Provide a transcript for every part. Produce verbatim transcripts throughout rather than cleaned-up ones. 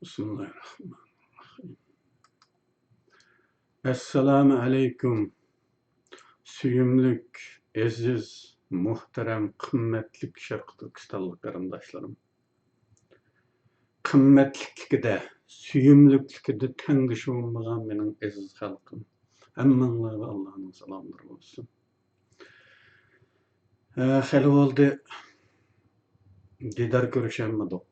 بىسمىللاھىرراھمانىرراھىم. ئەسسالامۇ ئەلەيكۇم، سۆيۈملۈك، ئەزىز، مۇھتەرەم، قىممەتلىك شەرقىي تۈركىستانلىق قېرىنداشلىرىم. قىممەتلىكلىكىدە، سۆيۈملۈكلۈكىدە تەڭدىشى بولمىغان مېنىڭ ئەزىز خەلقىم. ھەممىڭلارغا ئاللانىڭ سالاملىرى بولسۇن. ھە، خېلى بولدى، دىدار كۆرۈشەلمىدۇق.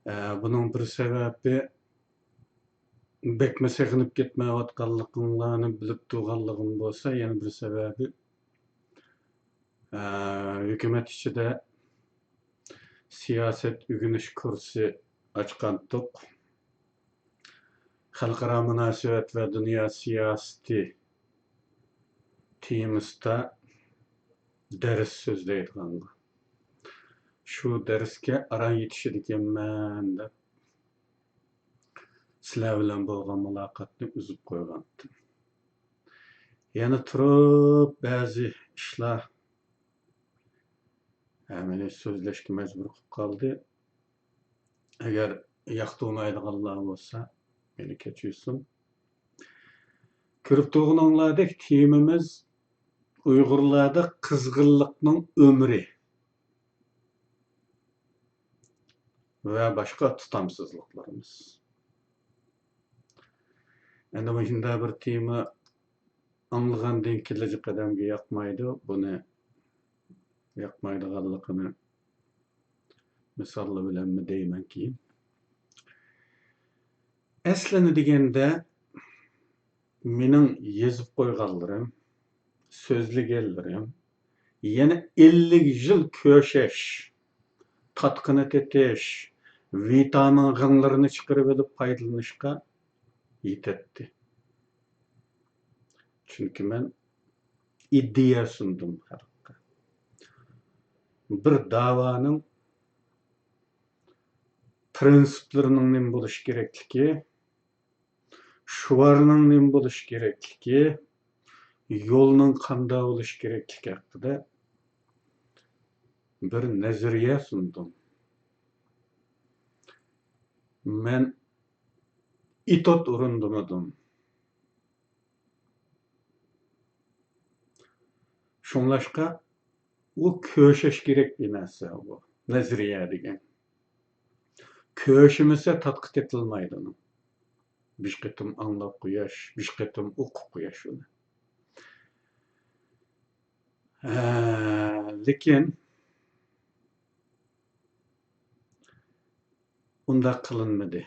ھە، بۇنىڭ بىر سەۋەبى، بەكمۇ سېغىنىپ كەتمەيۋاتقانلىقىڭلارنى بىلىپ تۇرغانلىقىم بولسا، يەنە بىر سەۋەبى، ھە، ھۆكۈمەت ئىچىدە سىياسەت ئۆگىنىش كۇرسى ئاچقانتۇق. خەلقئارا مۇناسىۋەت ۋە دۇنيا سىياسىتى تېمىسىدا دەرس سۆزلەيدىغانغا، شۇ دەرسكە ئاران يېتىشىدىكەنمەن دەپ، سىلەر بىلەن بولغان مۇلاقاتنى ئۈزۈپ قويغانتىم. يەنە تۇرۇپ بەزى ئىشلار، ھە، مېنى سۆزلەشكە مەجبۇر قىلىپ قالدى. ئەگەر ياقتۇرمايدىغانلار بولسا، مېنى كەچۈرسۇن. كۆرۈپ تۇرغىنىڭلاردەك، تېمىمىز ئۇيغۇرلاردا قىزغىنلىقنىڭ ئۆمرى ۋە باشقا تۇتامسىزلىقلىرىمىز. ئەنە مۇشۇنداق بىر تېما ئاڭلىغاندىن كېيىنلا جىق ئادەمگە ياقمايدۇ. بۇنى ياقمايدىغانلىقىنى مىساللار بىلەنمۇ دەيمەن كېيىن. ئەسلىنى دېگەندە، مېنىڭ يېزىپ قويغانلىرىم، سۆزلىگەنلىرىم يەنە ئەللىك يىل كۆشەش، تاتقىنى تېتىش، ۋىتامىن غىڭلىرىنى چىقىرىۋېلىپ پايدىلىنىشقا يېتەتتى. چۈنكى مەن ئىدىيە سۇندۇم خەلققە. بىر داۋانىڭ پىرىنسىپلىرىنىڭ نېمە بولۇشى كېرەكلىكى، شوئارنىڭ نېمە بولۇشى كېرەكلىكى، يولنىڭ قانداق بولۇشى كېرەكلىكى ھەققىدە بىر نەزەرىيە سۇندۇم. مەن ئېتۇت ئورۇندىمىدىم. شۇڭلاشقا ئۇ كۆشەش كېرەك بىر نەرسە، بۇ نەزەرىيە دېگەن. كۆشىمىسە تاتقا تېتىلمايدۇ ئۇنىڭ. بىر قېتىم ئاڭلاپ قوياش، بىر قېتىم ئوقۇپ قوياش ئۇنى. ھە، لېكىن ئۇنداق قىلىنمىدى.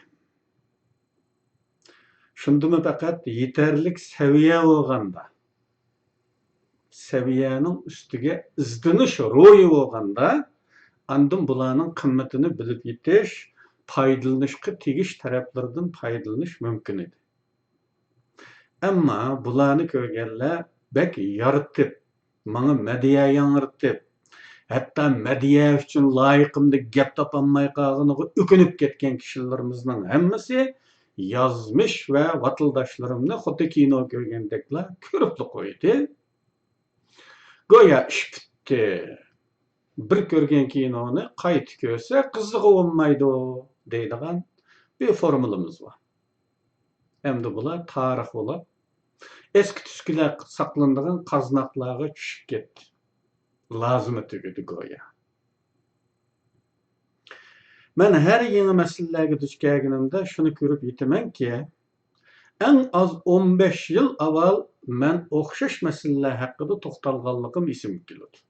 شۇندىمۇ پەقەت يېتەرلىك سەۋىيە بولغاندا، سەۋىيەنىڭ ئۈستىگە ئىزدىنىش روھى بولغاندا، ئاندىن بۇلارنىڭ قىممىتىنى بىلىپ يېتىش، پايدىلىنىشقا تېگىش تەرەپلىرىدىن پايدىلىنىش مۇمكىن ئىدى. ئەمما بۇلارنى كۆرگەنلەر بەك يارىتىپ، ماڭا مەدھىيە ياڭرىتىپ، ھەتتا مەدھىيە ئۈچۈن لايىقىمدەك گەپ تاپالماي قالغىنىغا ئۆكۈنۈپ كەتكەن كىشىلىرىمىزنىڭ ھەممىسى يازمىش ۋە ۋاتىلداشلىرىمنى خۇددى كىنو كۆرگەندەكلا كۆرۈپلا قويدى. گويا ئىش پۈتتى. بىر كۆرگەن كىنونى قايتا كۆرسە قىزىقى بولمايدۇ دەيدىغان بىر فورمۇلىمىز بار. ئەمدى بۇلار تارىخ بولۇپ، ئەسكى تۈسكىلەر ساقلىنىدىغان قازناقلارغا چۈشۈپ كەتتى. لازىمى تۈگىدى گويا. مەن ھەر يېڭى مەسىلىلەرگە دۇچ كەلگىنىمدە شۇنى كۆرۈپ يېتىمەنكى، ئەڭ ئاز ئون بەش يىل ئاۋۋال مەن ئوخشاش مەسىلىلەر ھەققىدە توختالغانلىقىم ئېسىمگە كېلىدۇ.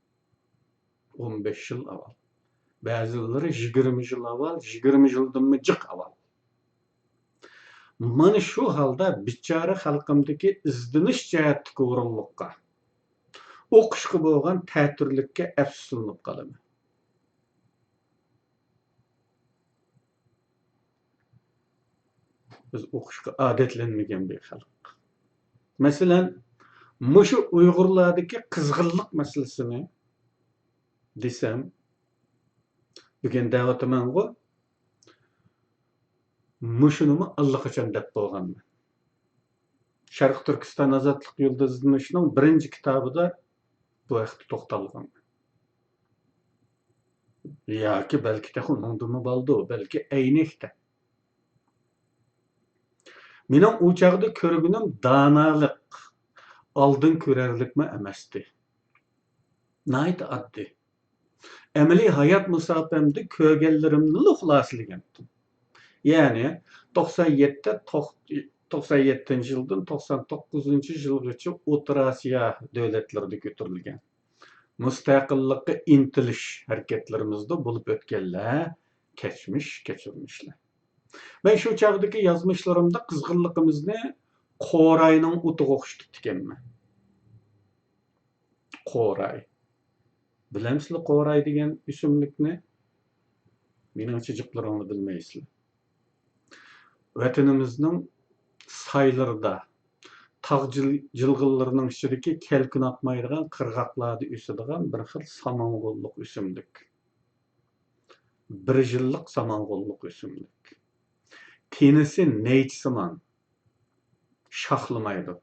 ئون بەش يىل ئاۋۋال. بەزىلىرى يىگىرمە يىل ئاۋۋال، يىگىرمە يىلدىنمۇ جىق ئاۋۋال. مانا شۇ ھالدا بىچارە خەلقىمدىكى ئىزدىنىش جەھەتتىكى ھۇرۇنلۇققا، ئوقۇشقا بولغان تەتۈرلۈككە ئەپسۇسلىنىپ قالىمەن. بىز ئوقۇشقا ئادەتلەنمىگەن بىر خەلق. مەسىلەن، مۇشۇ ئۇيغۇرلاردىكى قىزغىنلىق مەسىلىسىنى دېسەم، بۈگۈن دەۋاتىمەنغۇ، مۇشۇنىمۇ ئاللىقاچان دەپ بولغانمەن. شەرقىي تۈركىستان ئازادلىق يولىدا ئىزدىنىشنىڭ بىرىنچى كىتابىدا بۇ ھەقتە توختالغان. ياكى بەلكى تېخى ئۇنىڭدىنمۇ بالدۇر، بەلكى ئەينەكتە. مېنىڭ ئۇ چاغدا كۆرگىنىم دانالىق، ئالدىن كۆرەرلىكمۇ ئەمەستى. ناھايىتى ئاددىي. ئەمەلىي ھايات مۇساپەمدە كۆرگەنلىرىمنىلا خۇلاسىلىگەنتىم. يەنى توقسان يەتتە، توق-، توقسان يەتتىنچى يىلدىن توقسان توققۇزىنچى يىلغىچە ئوتتۇرا ئاسىيا دۆلەتلىرىدە كۆتۈرۈلگەن مۇستەقىللىققا ئىنتىلىش ھەرىكەتلىرىمىزدە بولۇپ ئۆتكەنلەر، كەچمىش، كەچۈرمىشلەر. مەن شۇ چاغدىكى يازمىشلىرىمدا قىزغىنلىقىمىزنى قوراينىڭ ئوتىغا ئوخشىتىپتىكەنمەن. قوراي. بىلەمسىلەر قوراي دېگەن ئۆسۈملۈكنى؟ مېنىڭچە جىقلىرىڭلار بىلمەيسىلەر. ۋەتىنىمىزنىڭ سايلىرىدا، تاغ جىل-، جىلغىلىرىنىڭ ئىچىدىكى كەلكۈن ئاقمايدىغان قىرغاقلاردا ئۆسىدىغان بىر خىل سامان غوللۇق ئۆسۈملۈك. بىر يىللىق سامان غوللۇق ئۆسۈملۈك. تېنىسى نەيچىسىمان، شاخلىمايدۇ.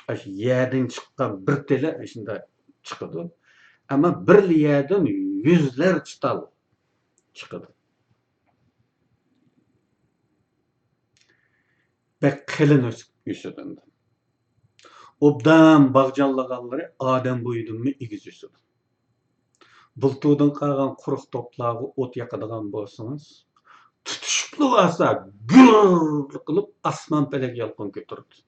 ئاشۇ يەردىن چىققان بىر تېلى شۇنداق چىقىدۇ. ئەمما بىر يەردىن يۈزلەرچە تال چىقىدۇ. بەك قېلىن ئۆسۈپ، ئۆسىدۇ. ئوبدان باغ جانلىغانلىرى ئادەم بويىدىنمۇ ئېگىز ئۆسىدۇ. بۇلتۇردىن قالغان قۇرۇق توپلارغا ئوت ياقىدىغان بولسىڭىز، تۇتۇشۇپلا بارسا، گۈر قىلىپ ئاسمان پەلەك يالقۇن كۆتۈرىدۇ.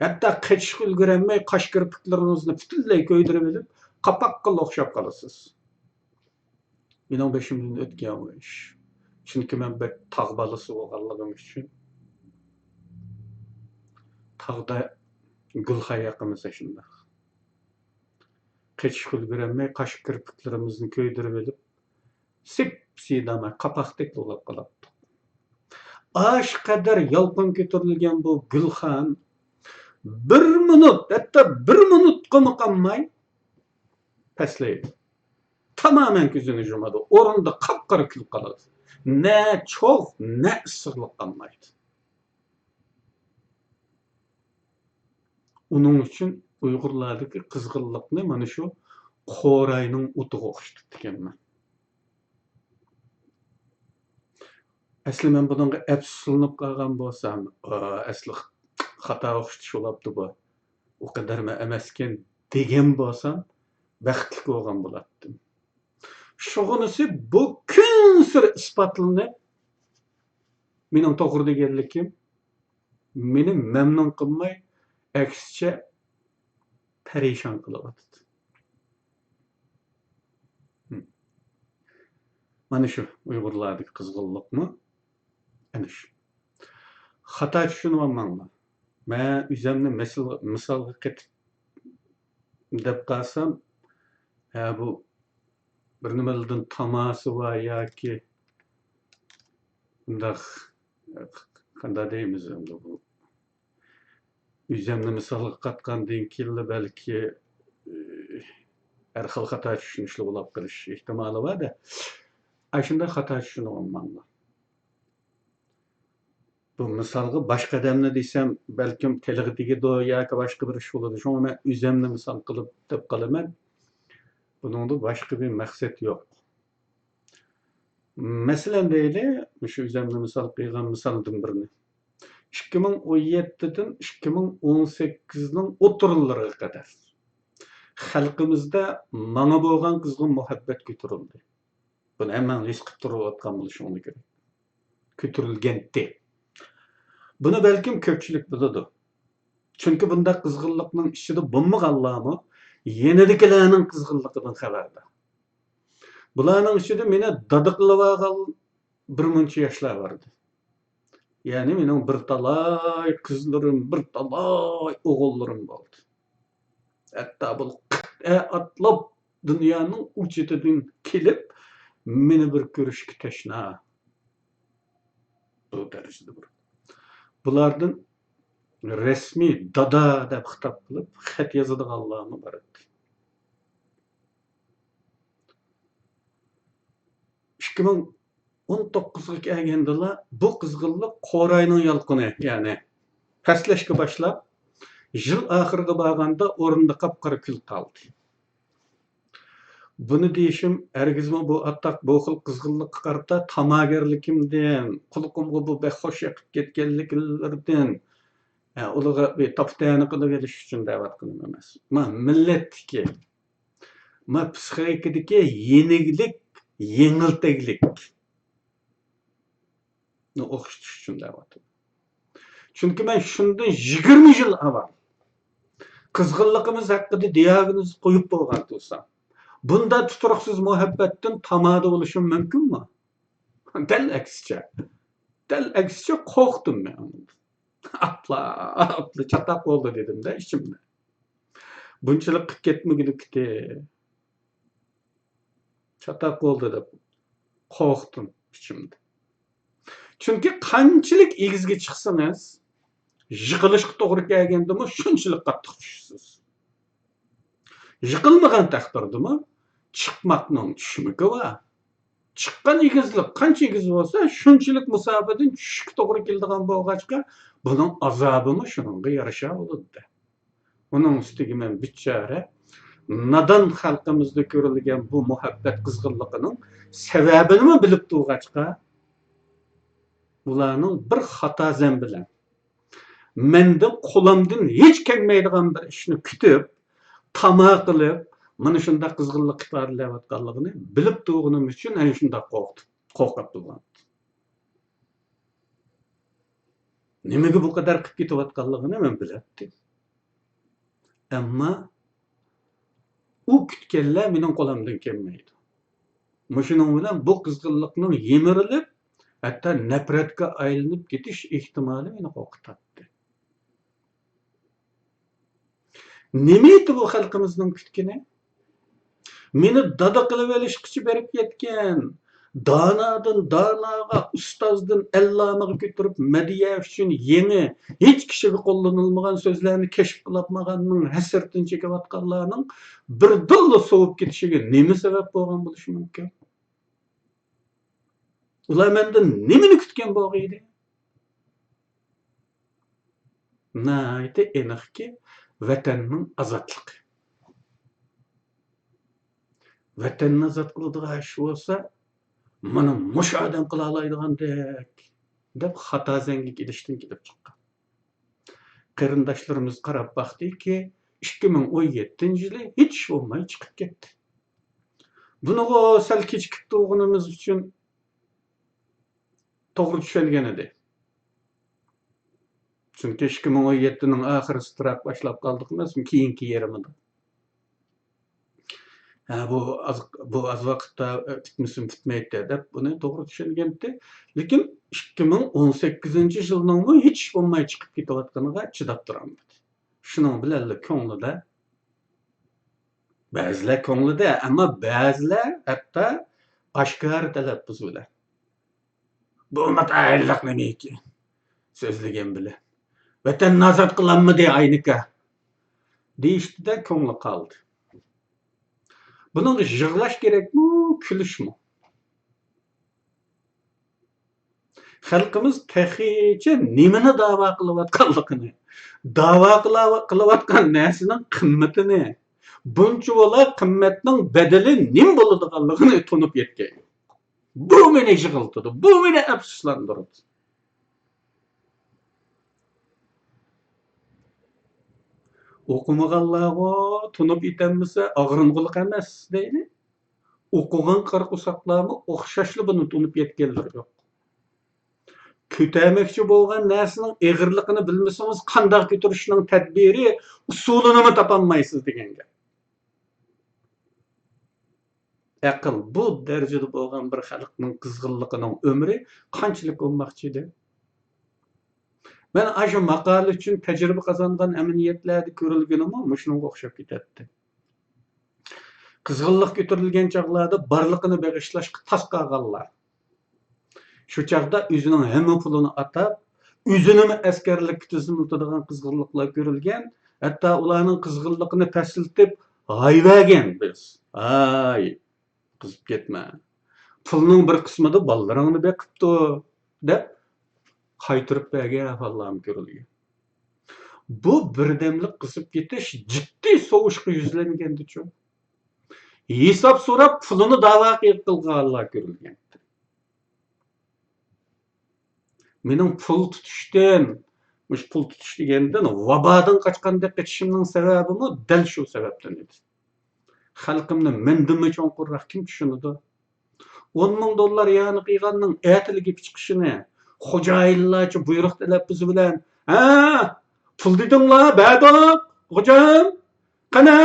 ھەتتا قېچىشقا ئۈلگۈرەلمەي، قاش كىرپىكلىرىڭىزنى پۈتۈنلەي كۆيدۈرۈۋېلىپ، قاپاققىلا ئوخشاپ قالىسىز. مېنىڭ بېشىمدىن ئۆتكەن بۇ ئىش. چۈنكى مەن بەك تاغ بالىسى بولغانلىقىم ئۈچۈن، تاغدا گۈلخان ياقىمىز شۇنداق. قېچىشقا ئۈلگۈرەلمەي، قاش كىرپىكلىرىمىزنى كۆيدۈرۈۋېلىپ، سىپ-سىيداماي قاپاقتەك بولاپ قالاتتۇق. ئاشۇ قەدەر يالقۇن كۆتۈرۈلگەن بۇ گۈلخان بىر مىنۇت، ھەتتا بىر مىنۇتقىمۇ قالماي پەسلەيدۇ. تامامەن كۆزىنى يۇمىدۇ. ئورنىدا قاپقارا كۈل قالىدۇ. نە چوغ، نە ئىسسىقلىق قالمايدۇ. ئۇنىڭ ئۈچۈن ئۇيغۇرلاردىكى قىزغىنلىقنى مانا شۇ قوراينىڭ ئوتىغا ئوخشىتىپتىكەنمەن. ئەسلى مەن بۇنىڭغا ئەپسۇسلىنىپ قالغان بولسام، ئا، ئەسلى خاتا ئوخشىتىش بولاپتۇ بۇ، ئۇ قەدەرمۇ ئەمەسكەن دېگەن بولسام، بەختلىك بولغان بولاتتىم. شۇغىنىسى بۇ كۈنسېرى ئىسپاتلىنىپ، مېنىڭ توغرا دېگەنلىكىم مېنى مەمنۇن قىلماي، ئەكسىچە پەرىشان قىلىۋاتىدۇ. مانا شۇ ئۇيغۇرلاردىكى قىزغىنلىقمۇ ئەنە شۇ. خاتا چۈشىنىۋالماڭلار. مەن ئۆزۈمنى مىسال-، مىسالغا قېتىپ دەپ قالسام، ھە، بۇ بىر نېمىلەردىن تاماسا بار ياكى بۇنداق، قانداق دەيمىز ئەمدى بۇ، ئۆزۈمنى مىسالغا قاتقاندىن كېيىنلا بەلكى، ئى، ھەر خىل خاتا چۈشىنىشلەر بولاپ قېلىش ئېھتىمالى بار-دە. ئاشۇنداق خاتا چۈشىنىۋالماڭلار. بۇ مىسالغا باشقا ئادەمنى دېسەم، بەلكىم تىلغا تېگىدۇ ياكى باشقا بىر ئىش بولىدۇ. شۇڭا مەن ئۆزۈمنى مىسال قىلىپ دەپ قالىمەن. بۇنىڭدا باشقا بىر مەقسەت يوق. مەسىلەن دەيلى، مۇشۇ ئۆزۈمنى مىسال قىلغان مىسالدىن بىرنى. ئىككى مىڭ ئون يەتتىدىن ئىككى مىڭ ئون سەككىزنىڭ ئوتتۇرىلىرىغا قەدەر خەلقىمىزدە ماڭا بولغان قىزغىن مۇھەببەت كۆتۈرۈلدى. بۇنى ھەممىڭلار ھېس قىلىپ تۇرۇۋاتقان بولۇشۇڭلار كېرەك. كۆتۈرۈلگەنتى. بۇنى بەلكىم كۆپچىلىك بىلىدۇ. چۈنكى بۇنداق قىزغىنلىقنىڭ ئىچىدە بولمىغانلارمۇ يېنىدىكىلەرنىڭ قىزغىنلىقىدىن خەۋەردار. بۇلارنىڭ ئىچىدە مېنى دادا قىلىۋالغان بىر مۇنچە ياشلار بار ئىدى. يەنى مېنىڭ بىر تالاي قىزلىرىم، بىر تالاي ئوغۇللىرىم بولدى. ھەتتا بۇ قىتئە ئاتلاپ دۇنيانىڭ ئۇ چېتىدىن كېلىپ، مېنى بىر كۆرۈشكە تەشنا. بۇ دەرىجىدە بىر. بۇلاردىن رەسمىي دادا دەپ خىتاب قىلىپ خەت يازىدىغانلارمۇ بار ئىدى. ئىككى مىڭ ئون توققۇزغا كەلگەندىلا بۇ قىزغىنلىق قوراينىڭ يالقۇنى، يەنى پەسلەشكە باشلاپ، يىل ئاخىرىغا بارغاندا ئورنىدا قاپقارا كۈل قالدى. بۇنى دېيىشىم ھەرگىزمۇ بۇ ئاتاق، بۇ خىل قىزغىنلىققا قارىتا تاماگەرلىكىمدىن، قۇلىقىمغا بۇ بەك خوش يېقىپ كەتكەنلىكلىرىدىن، ئە، ئۇلارغا بىر تاپا-تەنە قىلىۋېلىش ئۈچۈن دەۋاتقىنىم ئەمەس. ما مىللەتتىكى، ما پسىخىكىدىكى يېنىكلىك، يېڭىلتەكلىك. ئوخشىتىش ئۈچۈن دەۋاتىمەن. چۈنكى مەن شۇندىن يىگىرمە يىل ئاۋۋال قىزغىنلىقىمىز ھەققىدە دىياگنوز قويۇپ بولغان تۇرسام، بۇنداق تۇتۇرۇقسىز مۇھەببەتتىن تامادە بولۇشۇم مۇمكىنمۇ؟ دەل ئەكسىچە. دەل ئەكسىچە قورقتۇم مەن. ئاپلا، ئاپلا چاتاق بولدى دېدىمدە ئىچىمدە. بۇنچىلىك قىلىپ كەتمىگۈلۈكتى. چاتاق بولدى دەپ قورقتۇم ئىچىمدە. چۈنكى قانچىلىك ئېگىزگە چىقسىڭىز، يىقىلىشقا توغرا كەلگەندىمۇ شۇنچىلىك قاتتىق چۈشىسىز. يىقىلمىغان تەقدىردىمۇ چىقماقنىڭ چۈشمىكى بار. چىققان ئېگىزلىك قانچە ئېگىز بولسا، شۇنچىلىك مۇساپىدىن چۈشۈشكە توغرا كېلىدىغان بولغاچقا، بۇنىڭ ئازابىمۇ شۇنىڭغا يارىشا بولىدۇ. ئۇنىڭ ئۈستىگە مەن بىچارە نادان خەلقىمىزدە كۆرۈلگەن بۇ مۇھەببەت قىزغىنلىقىنىڭ سەۋەبىنىمۇ بىلىپ تۇرغاچقا، ئۇلارنىڭ بىر خاتا زەن بىلەن مەندىن، قولۇمدىن ھېچ كەلمەيدىغان بىر ئىشنى كۈتۈپ، تاما قىلىپ، مانا شۇنداق قىزغىنلىق ئىپادىلەۋاتقانلىقىنى بىلىپ تۇرغىنىم ئۈچۈن ئەنە شۇنداق قورقتۇم، قورقۇپ تۇرغان. نېمىگە بۇ قەدەر قىلىپ كېتىۋاتقانلىقىنى مەن بىلەتتىم. ئەمما ئۇ كۈتكەنلەر مېنىڭ قولۇمدىن كەلمەيدۇ. مۇشۇنىڭ بىلەن بۇ قىزغىنلىقنىڭ يىمىرىلىپ، ھەتتا نەپرەتكە ئايلىنىپ كېتىش ئېھتىمالى مېنى قورقۇتاتتى. نېمە ئىدى بۇ خەلقىمىزنىڭ كۈتكىنى؟ مېنى دادا قىلىۋېلىشقىچە بېرىپ يەتكەن، دانادىن داناغا، ئۇستازدىن ئەللامىغا كۆتۈرۈپ، مەدھىيە ئۈچۈن يېڭى، ھېچ كىشىگە قوللىنىلمىغان سۆزلەرنى كەشىپ قىلالمىغاننىڭ ھەسرىتىنى چېكىۋاتقانلارنىڭ بىردىنلا سوۋۇپ كېتىشىگە نېمە سەۋەب بولغان بولۇشى مۇمكىن؟ ئۇلار مەندىن نېمىنى كۈتكەن بولغىيدى؟ ناھايىتى ئېنىقكى، ۋەتەننىڭ ئازادلىقى. ۋەتەننى ئازاد قىلىدىغان ئىش بولسا، مانا مۇشۇ ئادەم قىلالايدىغاندەك، دەپ خاتا زەنگە ئېلىشتىن كېلىپ چىققان. قېرىنداشلىرىمىز قاراپ باقتىكى، ئىككى مىڭ ئون يەتتىنچى يىلى ھېچ ئىش بولماي چىقىپ كەتتى. بۇنىغۇ سەل كېچىكىپ تۇرغىنىمىز ئۈچۈن توغرا چۈشەنگەن ئىدى. چۈنكى ئىككى مىڭ ئون يەتتىنىڭ ئاخىرىسىدىراق باشلاپ قالدۇق ئەمەسمۇ، كېيىنكى يېرىمىدا. ھە، بۇ ئاز، بۇ ئاز ۋاقىتتا پۈتمىسۇن پۈتمەيتتى دەپ بۇنى توغرا چۈشەنگەنتى. لېكىن ئىككى مىڭ ئون سەككىزىنچى يىلنىڭمۇ ھېچ ئىش بولماي چىقىپ كېتىۋاتقىنىغا چىداپ تۇرالمىدى. شۇنىڭ بىلەنلا كۆڭلىدە، بەزىلەر كۆڭلىدە، ئەمما بەزىلەر ھەتتا ئاشكارا تەلەپپۇز بىلەن، بۇ مۇتەئەللىق نېمىكى سۆزلىگەن بىلەن، ۋەتەننى ئازاد قىلالمىدى ئاينىكا دېيىشتىدە كۆڭلى قالدى. بۇنىڭغا يىغلاش كېرەكمۇ، كۈلۈشمۇ؟ خەلقىمىز تېخىچە نېمىنى داۋا قىلىۋاتقانلىقىنى، داۋا قىلا-، قىلىۋاتقان نەرسىنىڭ قىممىتىنى، بۇنچىۋالا قىممەتنىڭ بەدىلى نېمە بولىدىغانلىقىنى تونۇپ يەتكەن يوق. بۇ مېنى يىغلىتىدۇ، بۇ مېنى ئەپسۇسلاندۇرىدۇ. ئوقۇمىغانلارغۇ تونۇپ يېتەلمىسە ئاغرىنغۇلۇق ئەمەس دەيلى. ئوقۇغان قارا قورساقلارمۇ ئوخشاشلا بۇنى تونۇپ يەتكەنلىرى يوق. كۆتەرمەكچى بولغان نەرسىنىڭ ئېغىرلىقىنى بىلمىسىڭىز، قانداق كۆتۈرۈشنىڭ تەدبىرى، ئۇسۇلىنىمۇ تاپالمايسىز دېگەن گەپ. ئەقىل بۇ دەرىجىدە بولغان بىر خەلقنىڭ قىزغىنلىقىنىڭ ئۆمرى قانچىلىك بولماقچى ئىدى؟ مەن ئاشۇ ماقالە ئۈچۈن تەجرىبە قازانغان ئەمەلىيەتلەردە كۆرۈلگىنىمۇ مۇشۇنىڭغا ئوخشاپ كېتەتتى. قىزغىنلىق كۆتۈرۈلگەن چاغلاردا بارلىقىنى بېغىشلاشقا تاس قالغانلار، شۇ چاغدا ئۆزىنىڭ ھەممە پۇلىنى ئاتاپ، ئۆزىنىمۇ ئەسكەرلىككە تىزىملىتىدىغان قىزغىنلىقلار كۆرۈلگەن، ھەتتا ئۇلارنىڭ قىزغىنلىقىنى پەسلىتىپ ھاي بەرگەن بىز. ھاي، قىزىپ كەتمە. پۇلنىڭ بىر قىسمىدا بالىلىرىڭنى بېقىپ تۇر، دەپ قايتۇرۇپ بەرگەن ئەھۋاللارمۇ كۆرۈلگەن. بۇ بىردەملىك قىزىپ كېتىش جىددىي سوۋۇشقا يۈزلەنگەندىچۇ؟ ھېساب سوراپ، پۇلىنى داۋا قىلغانلار كۆرۈلگەن. مېنىڭ پۇل تۇتۇشتىن، مۇشۇ پۇل تۇتۇش دېگەندىن، ۋابادىن قاچقاندەك قېچىشىمنىڭ سەۋەبىمۇ دەل شۇ سەۋەبتىن ئىدى. خەلقىمنى مەندىنمۇ چوڭقۇرراق كىم چۈشىنىدۇ؟ ئون مىڭ دوللار يانى قىيغاننىڭ ئەتىلا گېپى چىقىشىنى، خوجايىنلارچە بۇيرۇق تەلەپپۇزى بىلەن، ھە، پۇل دېدىڭلار، بەردۇق، خوجام، قېنى،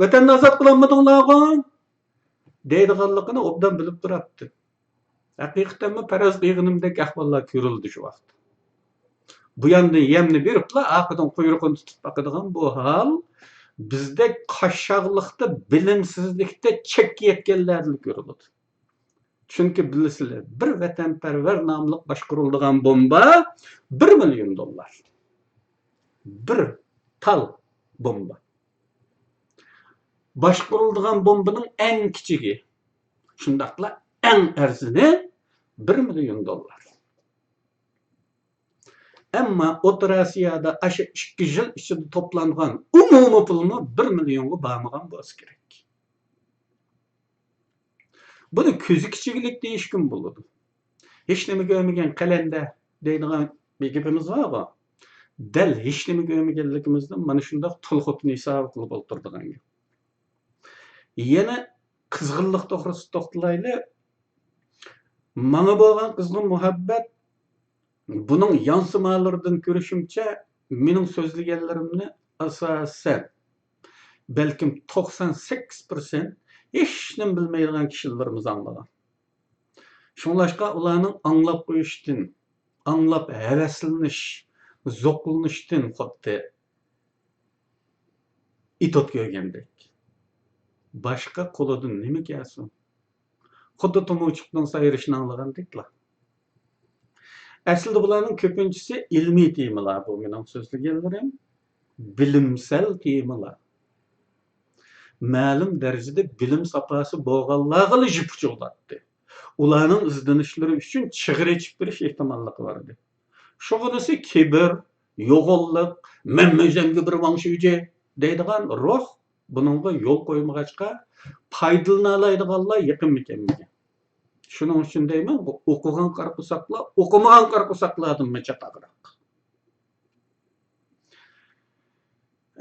ۋەتەننى ئازاد قىلالمىدىڭلارغۇ؟ دەيدىغانلىقىنى ئوبدان بىلىپ تۇراتتى. ھەقىقەتەنمۇ پەرەز قىلغىنىمدەك ئەھۋاللار كۆرۈلدى شۇ ۋاقىت. بۇ ياندىن يەمنى بېرىپلا، ئارقىدىن قۇيرۇقىنى تۇتۇپ باقىدىغان بۇ ھال بىزدەك قاششاقلىقتا، بىلىمسىزلىكتە چەككە يەتكەنلەردىلا كۆرۈلىدۇ. چۈنكى بىلىسىلەر، بىر ۋەتەنپەرۋەر ناملىق باشقۇرۇلىدىغان بومبا بىر مىليون دوللار. بىر تال بومبا. باشقۇرۇلىدىغان بومبىنىڭ ئەڭ كىچىكى، شۇنداقلا ئەڭ ئەرزىنى بىر مىليون دوللار. ئەمما ئوتتۇرا ئاسىيادا ئاشۇ ئىككى يىل ئىچىدە توپلانغان ئومۇمىي پۇلمۇ بىر مىليونغا بارمىغان بولسا كېرەك. بۇنى كۆزى كىچىكلىك دېيىشكىمۇ بولىدۇ. ھېچنېمە كۆرمىگەن قەلەندەر دەيدىغان بىر گېپىمىز بارغۇ. دەل ھېچنېمە كۆرمىگەنلىكىمىزدىن مانا شۇنداق تۇل خوتۇن ھېسابى قىلىپ ئولتۇرىدىغان گەپ. يەنە قىزغىنلىق توغرىسىدا توختىلايلى. ماڭا بولغان قىزغىن مۇھەببەت، بۇنىڭ يانسىمالىرىدىن كۆرۈشۈمچە، مېنىڭ سۆزلىگەنلىرىمنى ئاساسەن، بەلكىم توقسان سەككىز پىرسەنت ھېچنېمە بىلمەيدىغان كىشىلىرىمىز ئاڭلىغان. شۇڭلاشقا ئۇلارنىڭ ئاڭلاپ قويۇشتىن، ئاڭلاپ ھەۋەسلىنىش، زوقلىنىشتىن خۇددى ئېتوت كۆرگەندەك. باشقا قولىدىن نېمە كەلسۇن؟ خۇددى تۇمۇچۇقنىڭ سايرىشىنى ئاڭلىغاندەكلا. ئەسلىدە بۇلارنىڭ كۆپىنچىسى ئىلمىي تېمىلار، بۇ مېنىڭ سۆزلىگەنلىرىم بىلىمسەل تېمىلار. مەلۇم دەرىجىدە بىلىم ساپاسى بولغانلارغىلا يىپ ئۇچۇلاتتى. ئۇلارنىڭ ئىزدىنىشلىرى ئۈچۈن چىغىر ئېچىپ بېرىش ئېھتىماللىقى بار ئىدى. شۇغىنىسى كىبىر، يوغانلىق، مەنمۇ ئۆزۈمگە بىر ۋاڭ شۈيجى دەيدىغان روھ بۇنىڭغا يول قويمىغاچقا، پايدىلىنالايدىغانلار يېقىنمۇ كەلمىگەن. شۇنىڭ ئۈچۈن دەيمەن، ئوقۇغان قارا قورساقلار ئوقۇمىغان قارا قورساقلاردىنمۇ چاتاقراق.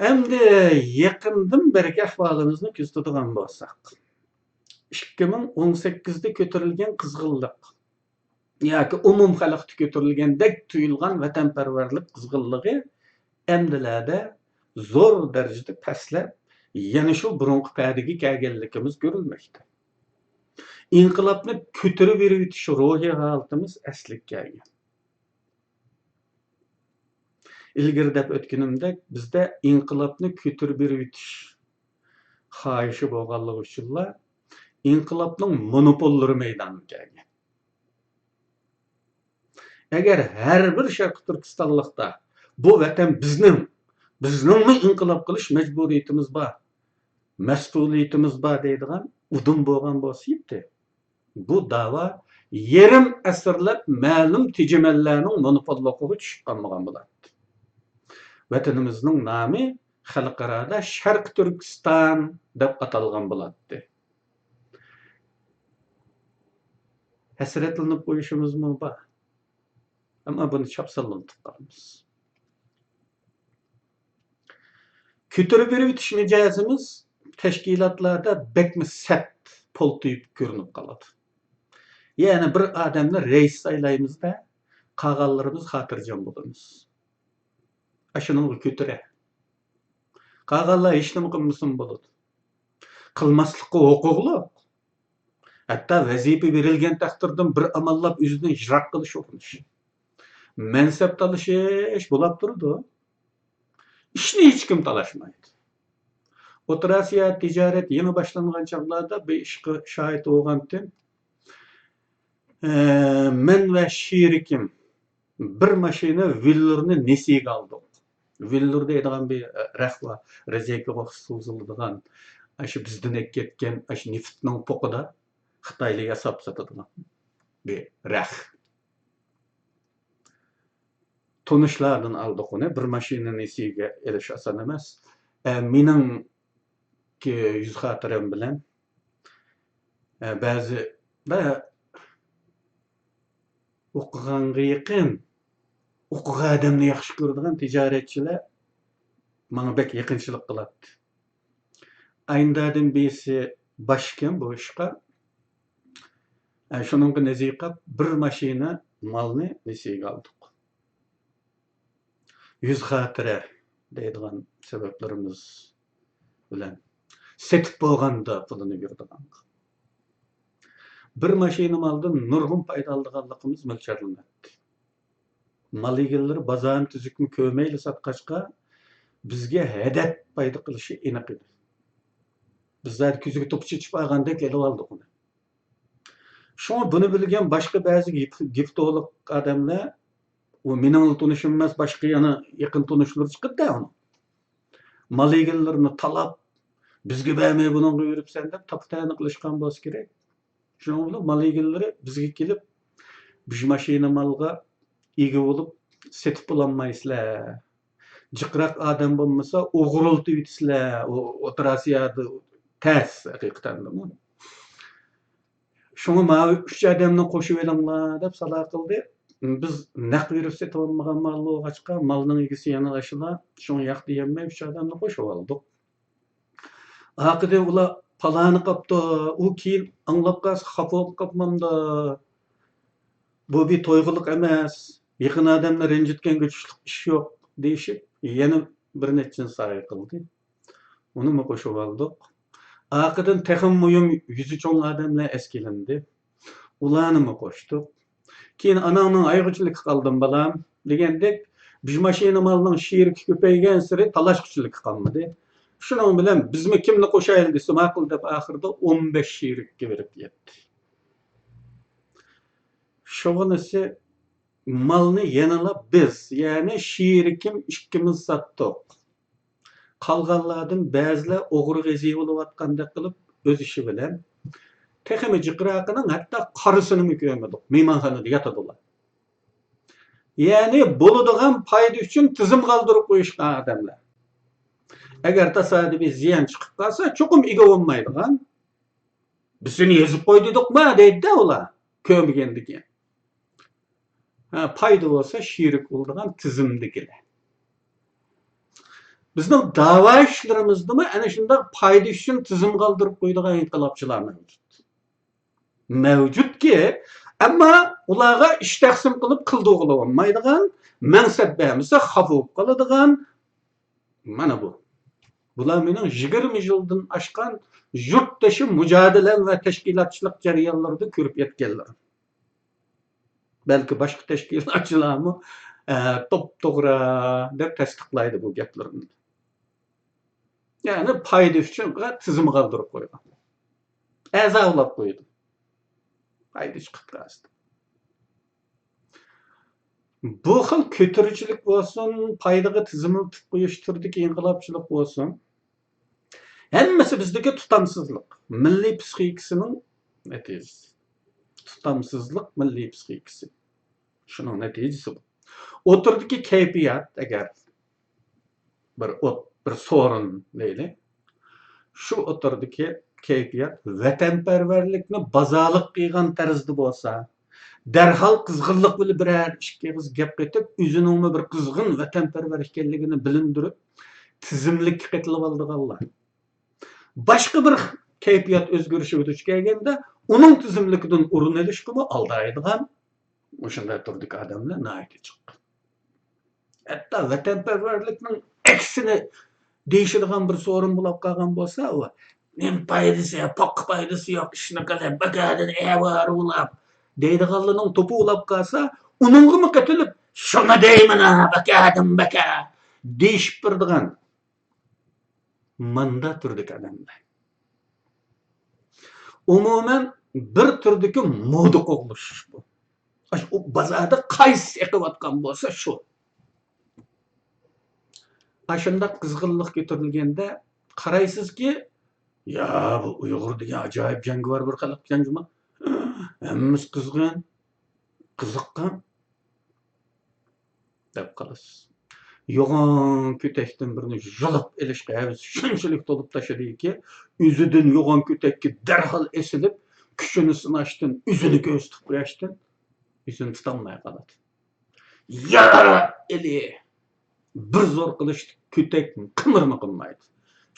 ئەمدى يېقىندىن بېرىكى ئەھۋالىمىزنى كۆزىتىدىغان بولساق، ئىككى مىڭ ئون سەككىزدە كۆتۈرۈلگەن قىزغىنلىق ياكى ئومۇم خەلقتە كۆتۈرۈلگەندەك تۇيۇلغان ۋەتەنپەرۋەرلىك قىزغىنلىقى ئەمدىلەردە زور دەرىجىدە پەسلەپ، يەنە شۇ بۇرۇنقى پەدىگە كەلگەنلىكىمىز كۆرۈلمەكتە. ئىنقىلابنى كۆتۈرۈۋېرىۋېتىش روھىي ھالىتىمىز ئەسلىگە كەلگەن. ئىلگىرى دەپ ئۆتكىنىمدەك، بىزدە ئىنقىلابنى كۆتۈرۈپ بېرىۋېتىش خاھىشى بولغانلىقى ئۈچۈنلا، ئىنقىلابنىڭ مونوپوللىرى مەيدانغا كەلگەن. ئەگەر ھەر بىر شەرقىي تۈركىستانلىقتا بۇ ۋەتەن بىزنىڭ، بىزنىڭمۇ ئىنقىلاب قىلىش مەجبۇرىيىتىمىز بار، مەسئۇلىيىتىمىز بار دەيدىغان ئۇدۇم بولغان بولسا ئىدى، بۇ داۋا يېرىم ئەسىرلەپ مەلۇم تېجىمەللەرنىڭ مونوپوللۇقىغا چۈشۈپ قالمىغان بولاتتى. ۋەتىنىمىزنىڭ نامى خەلقئارادا شەرقىي تۈركىستان دەپ ئاتالغان بولاتتى. ھەسرەتلىنىپ قويۇشىمىزمۇ بار. ئەمما بۇنى چاپسانلا ئۇنتۇپ قالىمىز. كۆتۈرۈپ بېرىۋېتىش مىجەزىمىز تەشكىلاتلاردا بەكمۇ سەت پولتىيىپ كۆرۈنۈپ قالىدۇ. يەنى بىر ئادەمنى رەئىس سايلايمىز-دە، قالغانلىرىمىز خاتىرجەم بولىمىز. ئاشۇنىڭغا كۆتۈرە. قالغانلار ھېچنېمە قىلمىسىمۇ بولىدۇ. قىلماسلىققا ھوقۇقلۇق. ھەتتا ۋەزىپە بېرىلگەن تەقدىردىن بىر ئاماللاپ ئۆزىدىن يىراق قىلىش ئۇرۇنۇش. مەنسەپ تالىشىش بولاپ تۇرىدۇ. ئىشنى ھېچكىم تالاشمايدۇ. ئوتتۇرا ئاسىيا تىجارەت يېڭى باشلانغان چاغلاردا بىر ئىشقا شاھىت بولغانتىم. ئە، مەن ۋە شېرىكىم بىر ماشىنا ۋېللۇرنى نېسىگە ئالدۇق. ۋېللۇر دەيدىغان بىر رەخ بار. رېزىنكىغا سوزۇلىدىغان، ئاشۇ بىزدىن ئەكەتكەن ئاشۇ نېفىتنىڭ پوقىدا خىتايلار ياساپ ساتىدىغان بىر رەخ. تونۇشلاردىن ئالدۇق ئۇنى. بىر ماشىنىنى نېسىگە ئېلىش ئاسان ئەمەس. ئە، مېنىڭ يۈز خاتىرەم بىلەن ئە، بەزىدە ئوقۇغانغا يېقىن، ئوقۇغان ئادەمنى ياخشى كۆرىدىغان تىجارەتچىلەر ماڭا بەك يېقىنچىلىق قىلاتتى. ئايندادىن بىرسى باشكەن بۇ ئىشقا. ئە، شۇنىڭغا نېسى قاپ، بىر ماشىنا مالنى نېسىگە ئالدۇق. يۈز خاتىرە دەيدىغان سەۋەبلىرىمىز بىلەن سېتىپ بولغاندا پۇلىنى بېرىدىغان. بىر ماشىنا مالدىن نۇرغۇن پايدا ئالىدىغانلىقىمىز مۆلچەرلىنەتتى. مال ئىگىلىرى بازارنى تۈزۈكمۇ كۆرمەيلا ساتقاچقا، بىزگە ھەدەپ پايدا قىلىشى ئېنىق ئىدى. بىز زادى كۆزگە توپا چېچىپ ئالغاندەك ئېلىۋالدۇق ئۇنى. شۇڭا بۇنى بىلگەن باشقا بەزى گىپ-، گىپتولوگ ئادەملەر، ئۇ مېنىڭلا تونۇشۇم ئەمەس، باشقا يەنە يېقىن تونۇشلىرى چىقىدىدە ئۇنىڭ. مال ئىگىلىرىنى تالاپ، بىزگە بەرمەي بۇنىڭغا بېرىپسەن دەپ تاپا-تەنە قىلىشقان بولسا كېرەك. شۇنىڭ بىلەن مال ئىگىلىرى بىزگە كېلىپ، بىر ماشىنا مالغا ئىگە بولۇپ سېتىپ بولالمايسىلەر. جىقراق ئادەم بولمىسا، ئوغرىلىتىۋېتىسىلەر. ئۇ ئوتتۇرا ئاسىيادا تەس ھەقىقەتەنمۇ. شۇڭا ماۋۇ ئۈچ ئادەمنى قوشۇۋېلىڭلار دەپ سالا قىلدى. بىز نەق بېرىپ سېتىۋالمىغان مال بولغاچقا، مالنىڭ ئىگىسى يەنە ئاشۇلا. شۇڭا ياق دېيەلمەي ئۈچ ئادەمنى قوشۇۋالدۇق. ئارقىدىن ئۇلار پالانى قاپتۇ، ئۇ كېيىن ئاڭلاپ قالسا خاپا بولۇپ قاپمامدۇ؟ بۇ بىر تويغۇلۇق ئەمەس، يېقىن ئادەمنى رەنجىتكەنگە چۈشلۈك ئىش يوق دېيىشىپ، يەنە بىر نەچچىنى سايە قىلدى. ئۇنىمۇ قوشۇۋالدۇق. ئارقىدىن تېخىمۇ مۇھىم يۈزى چوڭ ئادەملەر ئەسكىلىندى. ئۇلارنىمۇ قوشتۇق. كېيىن ئاناڭنىڭ ھايغۇچىلىكى قالدىمۇ بالام دېگەندەك، بىر ماشىنا مالنىڭ شېرىكى كۆپەيگەنسېرى تالاشقۇچىلىكى قالمىدى. شۇنىڭ بىلەن بىزمۇ كىمنى قوشايلى دېسە ماقۇل دەپ ئاخىرىدا ئون بەش شېرىككە بېرىپ يەتتى. شۇغىنىسى مالنى يەنىلا بىز، يەنى شېرىكىم ئىككىمىز ساتتۇق. قالغانلاردىن بەزىلەر ئوغرى غېزى بولۇۋاتقاندەك قىلىپ ئۆز ئىشى بىلەن. تېخىمۇ جىقراقىنىڭ ھەتتا قارىسىنىمۇ كۆرمىدۇق. مېھمانخانىدا ياتىدۇلا. يەنى بولىدىغان پايدا ئۈچۈن تىزىم قالدۇرۇپ قويۇشقان ئادەملەر. ئەگەر تاسادىپىي زىيان چىقىپ قالسا، چوقۇم ئىگە بولمايدىغان. بىز سېنى يېزىپ قوي دېدۇقما دەيدىدە ئۇلار. كۆرمىگەندىكىن. ھە، پايدا بولسا شېرىك بولىدىغان تىزىمدىكىلەر. بىزنىڭ داۋا ئىشلىرىمىزدىمۇ ئەنە شۇنداق پايدا ئۈچۈن تىزىم قالدۇرۇپ قويىدىغان ئىنقىلابچىلار مەۋجۇت. مەۋجۇتكى، ئەمما ئۇلارغا ئىش تەقسىم قىلىپ قىلدۇرغىلى بولمايدىغان، مەقسەت بەرمىسە خاپا بولۇپ قالىدىغان، مانا بۇ. بۇلار مېنىڭ يىگىرمە يىلدىن ئاشقان يۇرتدىشىم مۇجادىلەم ۋە تەشكىلاتچىلىق جەريانلىرىدا كۆرۈپ يەتكەنلىرىم. بەلكى باشقا تەشكىلاتچىلارمۇ، ئە، توپتوغرا دەپ تەستىقلايدۇ بۇ گەپلىرىمنى. يەنى پايدا ئۈچۈن تىزىم قالدۇرۇپ قويغان. ئەزا ئۇلاپ قويىدۇ. پايدا چىقىپ قالسا. بۇ خىل كۆتۈرۈشچىلىك بولسۇن، پايدىغا تىزىملىتىپ قويۇش تۈرىدىكى ئىنقىلابچىلىق بولسۇن، ھەممىسى بىزدىكى تۇتامسىزلىق، مىللىي پىسخىكىسىنىڭ نەتىجىسى. تۇتامسىزلىق مىللىي پىسخىكىسى. شۇنىڭ نەتىجىسى بۇ. ئوتتۇرىدىكى كەيپىيات، ئەگەر بىر ئوت، بىر سورۇن دەيلى. شۇ ئوتتۇرىدىكى كەيپىيات ۋەتەنپەرۋەرلىكنى بازارلىق قىلغان تەرزدە بولسا، دەرھال قىزغىنلىق بىلەن بىرەر ئىككى ئېغىز گەپ قېتىپ، ئۆزىنىڭمۇ بىر قىزغىن ۋەتەنپەرۋەر ئىكەنلىكىنى بىلىندۈرۈپ، تىزىملىككە قېتىلىۋالىدىغانلار. باشقا بىر كەيپىيات ئۆزگىرىشىگە دۇچ كەلگەندە، ئۇنىڭ تىزىملىكىدىن ئورۇن ئېلىشقىمۇ ئالدايدىغان مۇشۇنداق تۈردىكى ئادەملەر ناھايىتى جىق. ھەتتا ۋەتەنپەرۋەرلىكنىڭ ئەكسىنى دېيىشىدىغان بىر سورۇن بولاپ قالغان بولسا، ئۇ نېمە پايدىسى، پاققا پايدىسى يوق ئىشنى قىلىپ، بىكاردىن ئەۋارە ئۇلاپ دەيدىغانلارنىڭ توپى ئۇلاپ قالسا، ئۇنىڭغىمۇ قېتىلىپ، شۇنى دەيمەن ھە، بىكاردىن بىكار دېيىشىپ بېرىدىغان ماندا تۈردىكى ئادەملەر. ئومۇمەن، بىر تۈردىكى مودا قوغلىشىش بۇ. ئاشۇ بازاردا قايسىسى ئېقىۋاتقان بولسا، شۇ. ئاشۇنداق قىزغىنلىق كۆتۈرۈلگەندە، قارايسىزكى، يا، بۇ ئۇيغۇر دېگەن ئاجايىپ جەڭگىۋار بىر خەلقكەن جۇما. ھەممىسى قىزغىن، قىزىققان. دەپ قالىسىز. يوغان كۆتەكتىن بىرنى يۇلۇپ ئېلىشقا ھەۋىسى شۇنچىلىك تولۇپ تاشلىدىكى، ئۆزىدىن يوغان كۆتەككە دەرھال ئېسىلىپ، كۈچىنى سىناشتىن، ئۆزىنى كۆرسىتىپ قوياشتىن ئۆزىنى تۇتالماي قالىدۇ. يارا ئېلى بىر زور قىلىشتىن كۆتەك قىمىرمۇ قىلمايدۇ.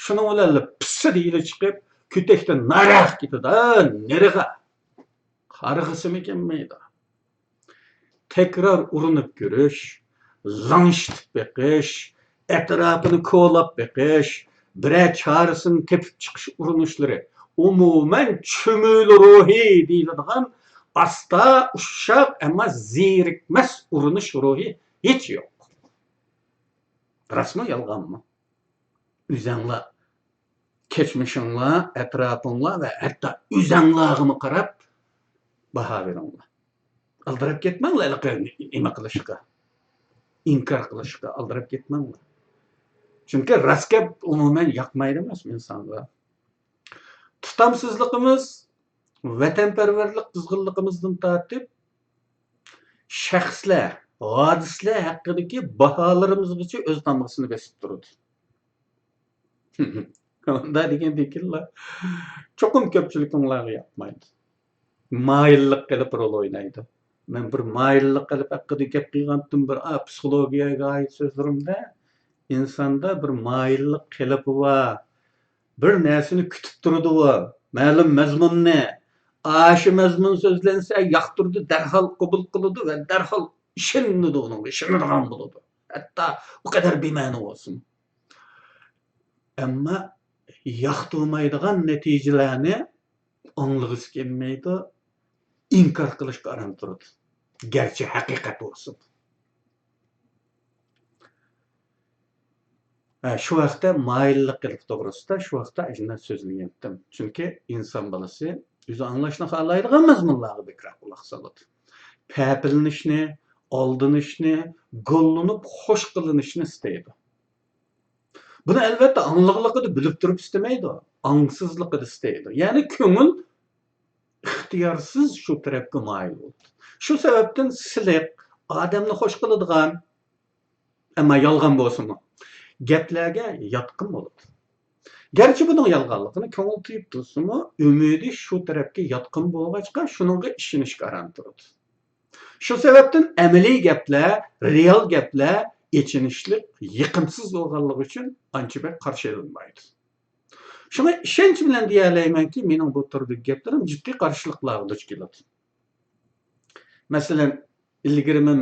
شۇنىڭ بىلەن پىسسىدە يىلى چىقىپ، كۆتەكتىن نارەق كېتىدۇ. ھە، نېرىغا؟ قارىغىسىمۇ كەلمەيدۇ. تەكرار ئۇرۇنۇپ كۆرۈش، لىڭشىتىپ بېقىش، ئەتراپىنى كولاپ بېقىش، بىرەر چارىسىنى تېپىپ چىقىش ئۇرۇنۇشلىرى، ئومۇمەن، چۈمۈلە روھى دېيىلىدىغان ئاستا، ئۇششاق، ئەمما زېرىكمەس ئۇرۇنۇش روھى ھېچ يوق. راستمۇ، يالغانمۇ؟ ئۆزەڭلار، كەچمىشىڭلار، ئەتراپىڭلار ۋە ھەتتا ئۆزەڭلارغىمۇ قاراپ باھا بېرىڭلار. ئالدىراپ كەتمەڭلار ھېلىقى نېمە قىلىشقا، ئىنكار قىلىشقا ئالدىراپ كەتمەڭلار. چۈنكى راست گەپ ئومۇمەن ياقمايدۇ ئەمەسمۇ ئىنسانغا. تۇتامسىزلىقىمىز، ۋەتەنپەرۋەرلىك قىزغىنلىقىمىزدىن تارتىپ، شەخسلەر، ھادىسىلەر ھەققىدىكى باھالىرىمىزغىچە ئۆز تامغىسىنى بېسىپ تۇرىدۇ. ئۇنداق دېگەندىكىنلا، چوقۇم كۆپچىلىكىڭلارغا ياقمايدۇ. مايىللىق قىلىپ رول ئوينايدۇ. مەن بىر مايىللىق قىلىپ ھەققىدە گەپ قىلغانتىم بىر، ئا، پسىخولوگىيەگە ئائىت سۆزلىرىمدە. ئىنساندا بىر مايىللىق قېلىپى بار. بىر نەرسىنى كۈتۈپ تۇرىدۇ ئۇ. مەلۇم مەزمۇننى، ئاشۇ مەزمۇن سۆزلەنسە ياقتۇرىدۇ، دەرھال قوبۇل قىلىدۇ ۋە دەرھال ئىشىنىدۇ ئۇنىڭغا، ئىشىنىدىغان بولىدۇ. ھەتتا ئۇ قەدەر بىمەنە بولسىمۇ. ئەمما ياقتۇرمايدىغان نەتىجىلەرنى ئاڭلىغۇسى كەلمەيدۇ، ئىنكار قىلىشقا ئاران تۇرىدۇ، گەرچە ھەقىقەت بولسىمۇ. ھە، شۇ ھەقتە مايىللىق قىلىپ توغرىسىدا شۇ ھەقتە ئاشۇنداق سۆزلىگەنتىم. چۈنكى ئىنسان بالىسى ئۆزى ئاڭلاشنى خالايدىغان مەزمۇنلارغا بەكرەك قۇلاق سالىدۇ. پەپىلىنىشنى، ئالدىنىشنى، گوللىنىپ خوش قىلىنىشنى ئىستەيدۇ. بۇنى ئەلۋەتتە ئاڭلىقلىقىدا بىلىپ تۇرۇپ ئىستىمەيدۇ، ئاڭسىزلىقىدا ئىستەيدۇ. يەنى كۆڭۈل ئىختىيارسىز شۇ تەرەپكە مايىل بولىدۇ. شۇ سەۋەبتىن سىلىق، ئادەمنى خوش قىلىدىغان، ئەمما يالغان بولسىمۇ، گەپلەرگە ياتقىن بولىدۇ. گەرچە بۇنىڭ يالغانلىقىنى كۆڭۈل تۇيۇپ تۇرسىمۇ، ئۈمىدى شۇ تەرەپكە ياتقىن بولغاچقا، شۇنىڭغا ئىشىنىشكە ئاران تۇرىدۇ. شۇ سەۋەبتىن ئەمەلىي گەپلەر، رېئال گەپلەر ئېچىنىشلىق، يېقىمسىز بولغانلىقى ئۈچۈن ئانچە بەك قارشى ئېلىنمايدۇ. شۇڭا ئىشەنچ بىلەن دېيەلەيمەنكى، مېنىڭ بۇ تۈردىكى گەپلىرىم جىددىي قارشىلىقلارغا دۇچ كېلىدۇ. مەسىلەن، ئىلگىرى مەن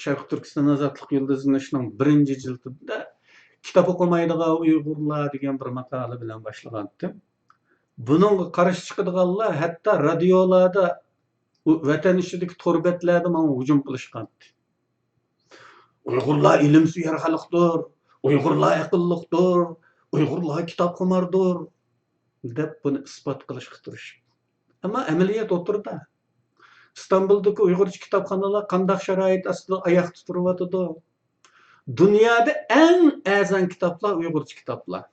شەرقىي تۈركىستان ئازادلىق يۇلتۇزلىنىشنىڭ بىرىنچى جىلدىدا كىتاب ئوقۇمايدىغان ئۇيغۇرلار دېگەن بىر ماقالە بىلەن باشلىغانتىم. بۇنىڭغا قارشى چىقىدىغانلار ھەتتا رادىيولاردا، ۋەتەن ئىچىدىكى تور بەتلەردە ماڭا ھۇجۇم قىلىشقانتى. ئۇيغۇرلار ئىلىمسۆيەر خەلقتۇر، ئۇيغۇرلار ئەقىللىقتۇر، ئۇيغۇرلار كىتابخۇماردۇر، دەپ بۇنى ئىسپات قىلىشقا تىرىشىپ. ئەمما ئەمەلىيەت ئوتتۇرىدا. ئىستانبۇلدىكى ئۇيغۇرچە كىتابخانىلار قانداق شارائىت ئاستىدا ئاياقتا تۇرۇۋاتىدۇ؟ دۇنيادا ئەڭ ئەرزان كىتابلار ئۇيغۇرچە كىتابلار.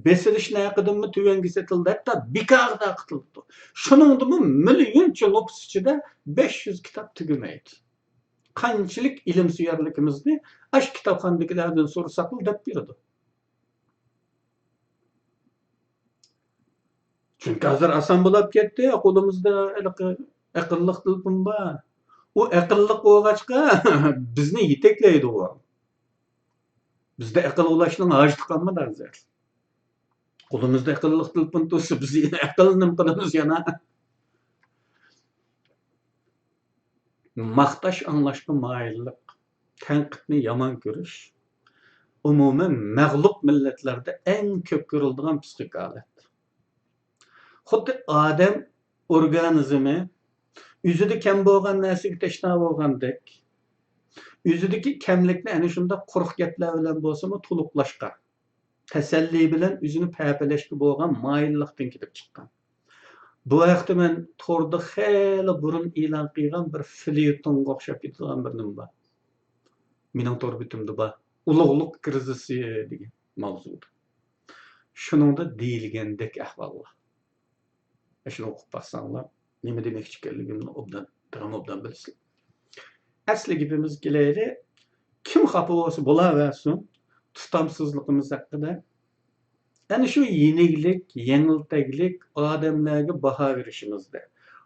بېسىلىش نەقىدىنمۇ تۆۋەنگە سېتىلىدۇ، ھەتتا بىكارغا تارقىتىلىدۇ. شۇنىڭدىمۇ مىليونچە نوپۇس ئىچىدە بەش يۈز كىتاب تۈگىمەيدۇ. قانچىلىك ئىلىمسۆيەرلىكىمىزنى ئاشۇ كىتابخانىدىكىلەردىن سورىساقلا دەپ بېرىدۇ. چۈنكى ھازىر ئاسان بولاپ كەتتى، قولىمىزدا ھېلىقى ئەقىللىق تېلېفون بار. ئۇ ئەقىللىق بولغاچقا، بىزنى يېتەكلەيدۇ ئۇ. بىزدە ئەقىل ئۇلاشنىڭ ھاجىتى قالمىدى ھازىر. قولىمىزدا ئەقىللىق تېلېفون تۇرسا، بىز يەنە ئەقىلنى نېمە قىلىمىز يەنە؟ ماختاش ئاڭلاشقا مايىللىق، تەنقىدنى يامان كۆرۈش، ئومۇمەن، مەغلۇپ مىللەتلەردە ئەڭ كۆپ كۆرۈلىدىغان پسىخىك ھالەت. خۇددى ئادەم ئورگانىزمى ئۆزىدە كەم بولغان نەرسىگە تەشنا بولغاندەك، ئۆزىدىكى كەملىكنى ئەنە شۇنداق قۇرۇق گەپلەر بىلەن بولسىمۇ تولۇقلاشقا، تەسەللى بىلەن ئۆزىنى پەپىلەشكە بولغان مايىللىقتىن كېلىپ چىققان. بۇ ھەقتە مەن توردا خېلى بۇرۇن ئېلان قىلغان بىر فېليېتونغا ئوخشاپ كېتىدىغان بىر نېمە بار. مېنىڭ تور بېتىمدە بار. ئۇلۇغلۇق كىرىزىسى دېگەن ماۋزۇدا. شۇنىڭدا دېيىلگەندەك ئەھۋاللار. شۇنى ئوقۇپ باقساڭلار، نېمە دېمەكچى ئىكەنلىكىمنى ئوبدان، تېخىمۇ ئوبدان بىلىسىلەر. ئەسلى گېپىمىزگە كېلەيلى. كىم خاپا بولسا بولاۋەرسۇن، تۇتامسىزلىقىمىز ھەققىدە ئەنە شۇ يېنىكلىك، يېڭىلتەكلىك ئادەملەرگە باھا بېرىشىمىزدە،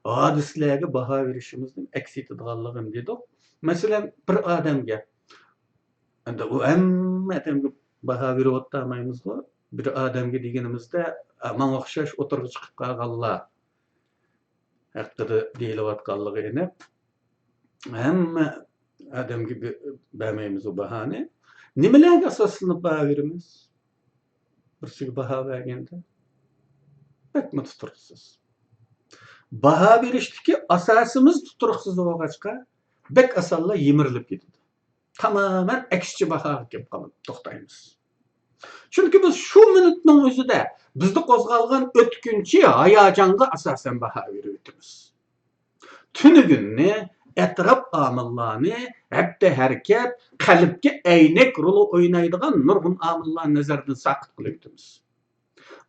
ھادىسىلەرگە باھا بېرىشىمىزنى ئەكس ئېتىدىغانلىقىنى دېدۇق. مەسىلەن، بىر ئادەمگە، ئەمدى ئۇ ھەممە ئادەمگە باھا بېرىۋاتالمايمىزغۇ. بىر ئادەمگە دېگىنىمىزدە، ئە، ماڭا ئوخشاش ئوتتۇرىغا چىقىپ قالغانلار ھەققىدە دېيىلىۋاتقانلىقى ئېنىق. ھەممە ئادەمگە بە-، بەرمەيمىز ئۇ باھانى. نېمىلەرگە ئاساسلىنىپ باھا بېرىمىز؟ بىرسىگە باھا بەرگەندە بەكمۇ تۇتۇرۇقسىز. باھا بېرىشتىكى ئاساسىمىز تۇتۇرۇقسىز بولغاچقا، بەك ئاسانلا يىمىرىلىپ كېتىدۇ. تامامەن ئەكسىچە باھاغا كېلىپ قالىپ توختايمىز. چۈنكى بىز شۇ مىنۇتنىڭ ئۆزىدە بىزدە قوزغالغان ئۆتكۈنچى ھاياجانغا ئاساسەن باھا بېرىۋېتىمىز. تۈنۈگۈننى، ئەتراپ ئامىللارنى، ھەتتا ھەرىكەت، قەلبكە ئەينەك رولى ئوينايدىغان نۇرغۇن ئامىللارنى نەزەردىن ساقىت قىلىۋېتىمىز.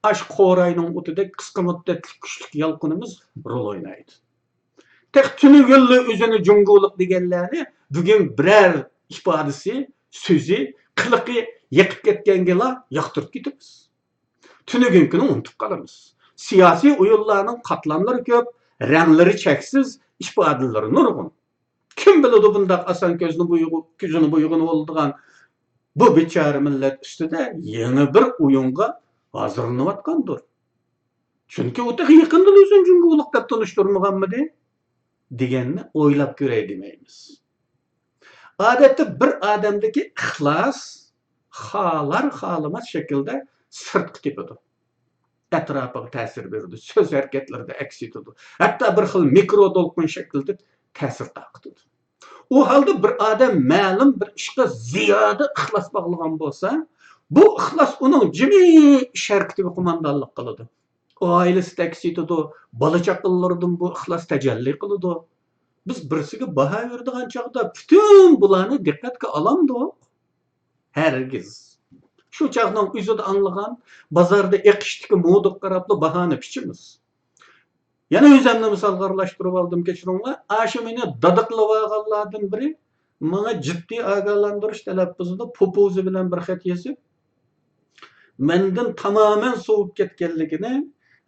ئاشۇ قوراينىڭ ئوتىدەك قىسقا مۇددەتلىك كۈچلۈك يالقۇنىمىز رول ئوينايدۇ. تېخى تۈنۈگۈنلا ئۆزىنى جۇڭگولۇق دېگەنلەرنى بۈگۈن بىرەر ئىپادىسى، سۆزى، قىلىقى يېقىپ كەتكەنگىلا ياقتۇرۇپ كېتىمىز. تۈنۈگۈنكىنى ئۇنتۇپ قالىمىز. سىياسىي ئويۇنلارنىڭ قاتلاملىرى كۆپ، رەڭلىرى چەكسىز، ئىپادىلىرى نۇرغۇن. كىم بىلىدۇ، بۇنداق ئاسان كۆزنى بويىغۇ-، كۆزىنى بويىغىنى بولىدىغان بۇ بىچارە مىللەت ئۈستىدە يېڭى بىر ئويۇنغا ھازىرلىنىۋاتقاندۇر. چۈنكى ئۇ تېخى يېقىندىلا ئۆزىنى جۇڭگولۇق دەپ تونۇشتۇرمىغانمىدى؟ دېگەننى ئويلاپ كۆرەي دېمەيمىز. ئادەتتە بىر ئادەمدىكى ئىخلاس خالار-خالىماس شەكىلدە سىرتقا تېپىدۇ. ئەتراپىغا تەسىر بېرىدۇ، سۆز ھەرىكەتلىرىدە ئەكس ئېتىدۇ، ھەتتا بىر خىل مىكرو دولقۇن شەكلىدە تەسىر تارقىتىدۇ. ئۇ ھالدا بىر ئادەم مەلۇم بىر ئىشقا زىيادە ئىخلاس باغلىغان بولسا، بۇ ئىخلاس ئۇنىڭ جىمى ئىش ھەرىكىتىگە قوماندانلىق قىلىدۇ. ئائىلىسىدە ئەكس ئېتىدۇ، بالا-چاقىلىرىدىن بۇ ئىخلاس تەجەللى قىلىدۇ. بىز بىرسىگە باھا بېرىدىغان چاغدا پۈتۈن بۇلارنى دىققەتكە ئالامدۇق؟ ھەرگىز. شۇ چاغنىڭ ئۆزىدە ئاڭلىغان، بازاردا ئېقىشتىكى مودىغا قاراپلا باھانى پىچىمىز. يەنە ئۆزۈمنى مىسالغا ئارىلاشتۇرۇۋالدىم، كەچۈرۈڭلار. ئاشۇ مېنى دادىقلىۋالغانلاردىن بىرى ماڭا جىددىي ئاگاھلاندۇرۇش تەلەپپۇزىدا پوپوزى بىلەن بىر خەت يېزىپ، مەندىن تامامەن سوۋۇپ كەتكەنلىكىنى،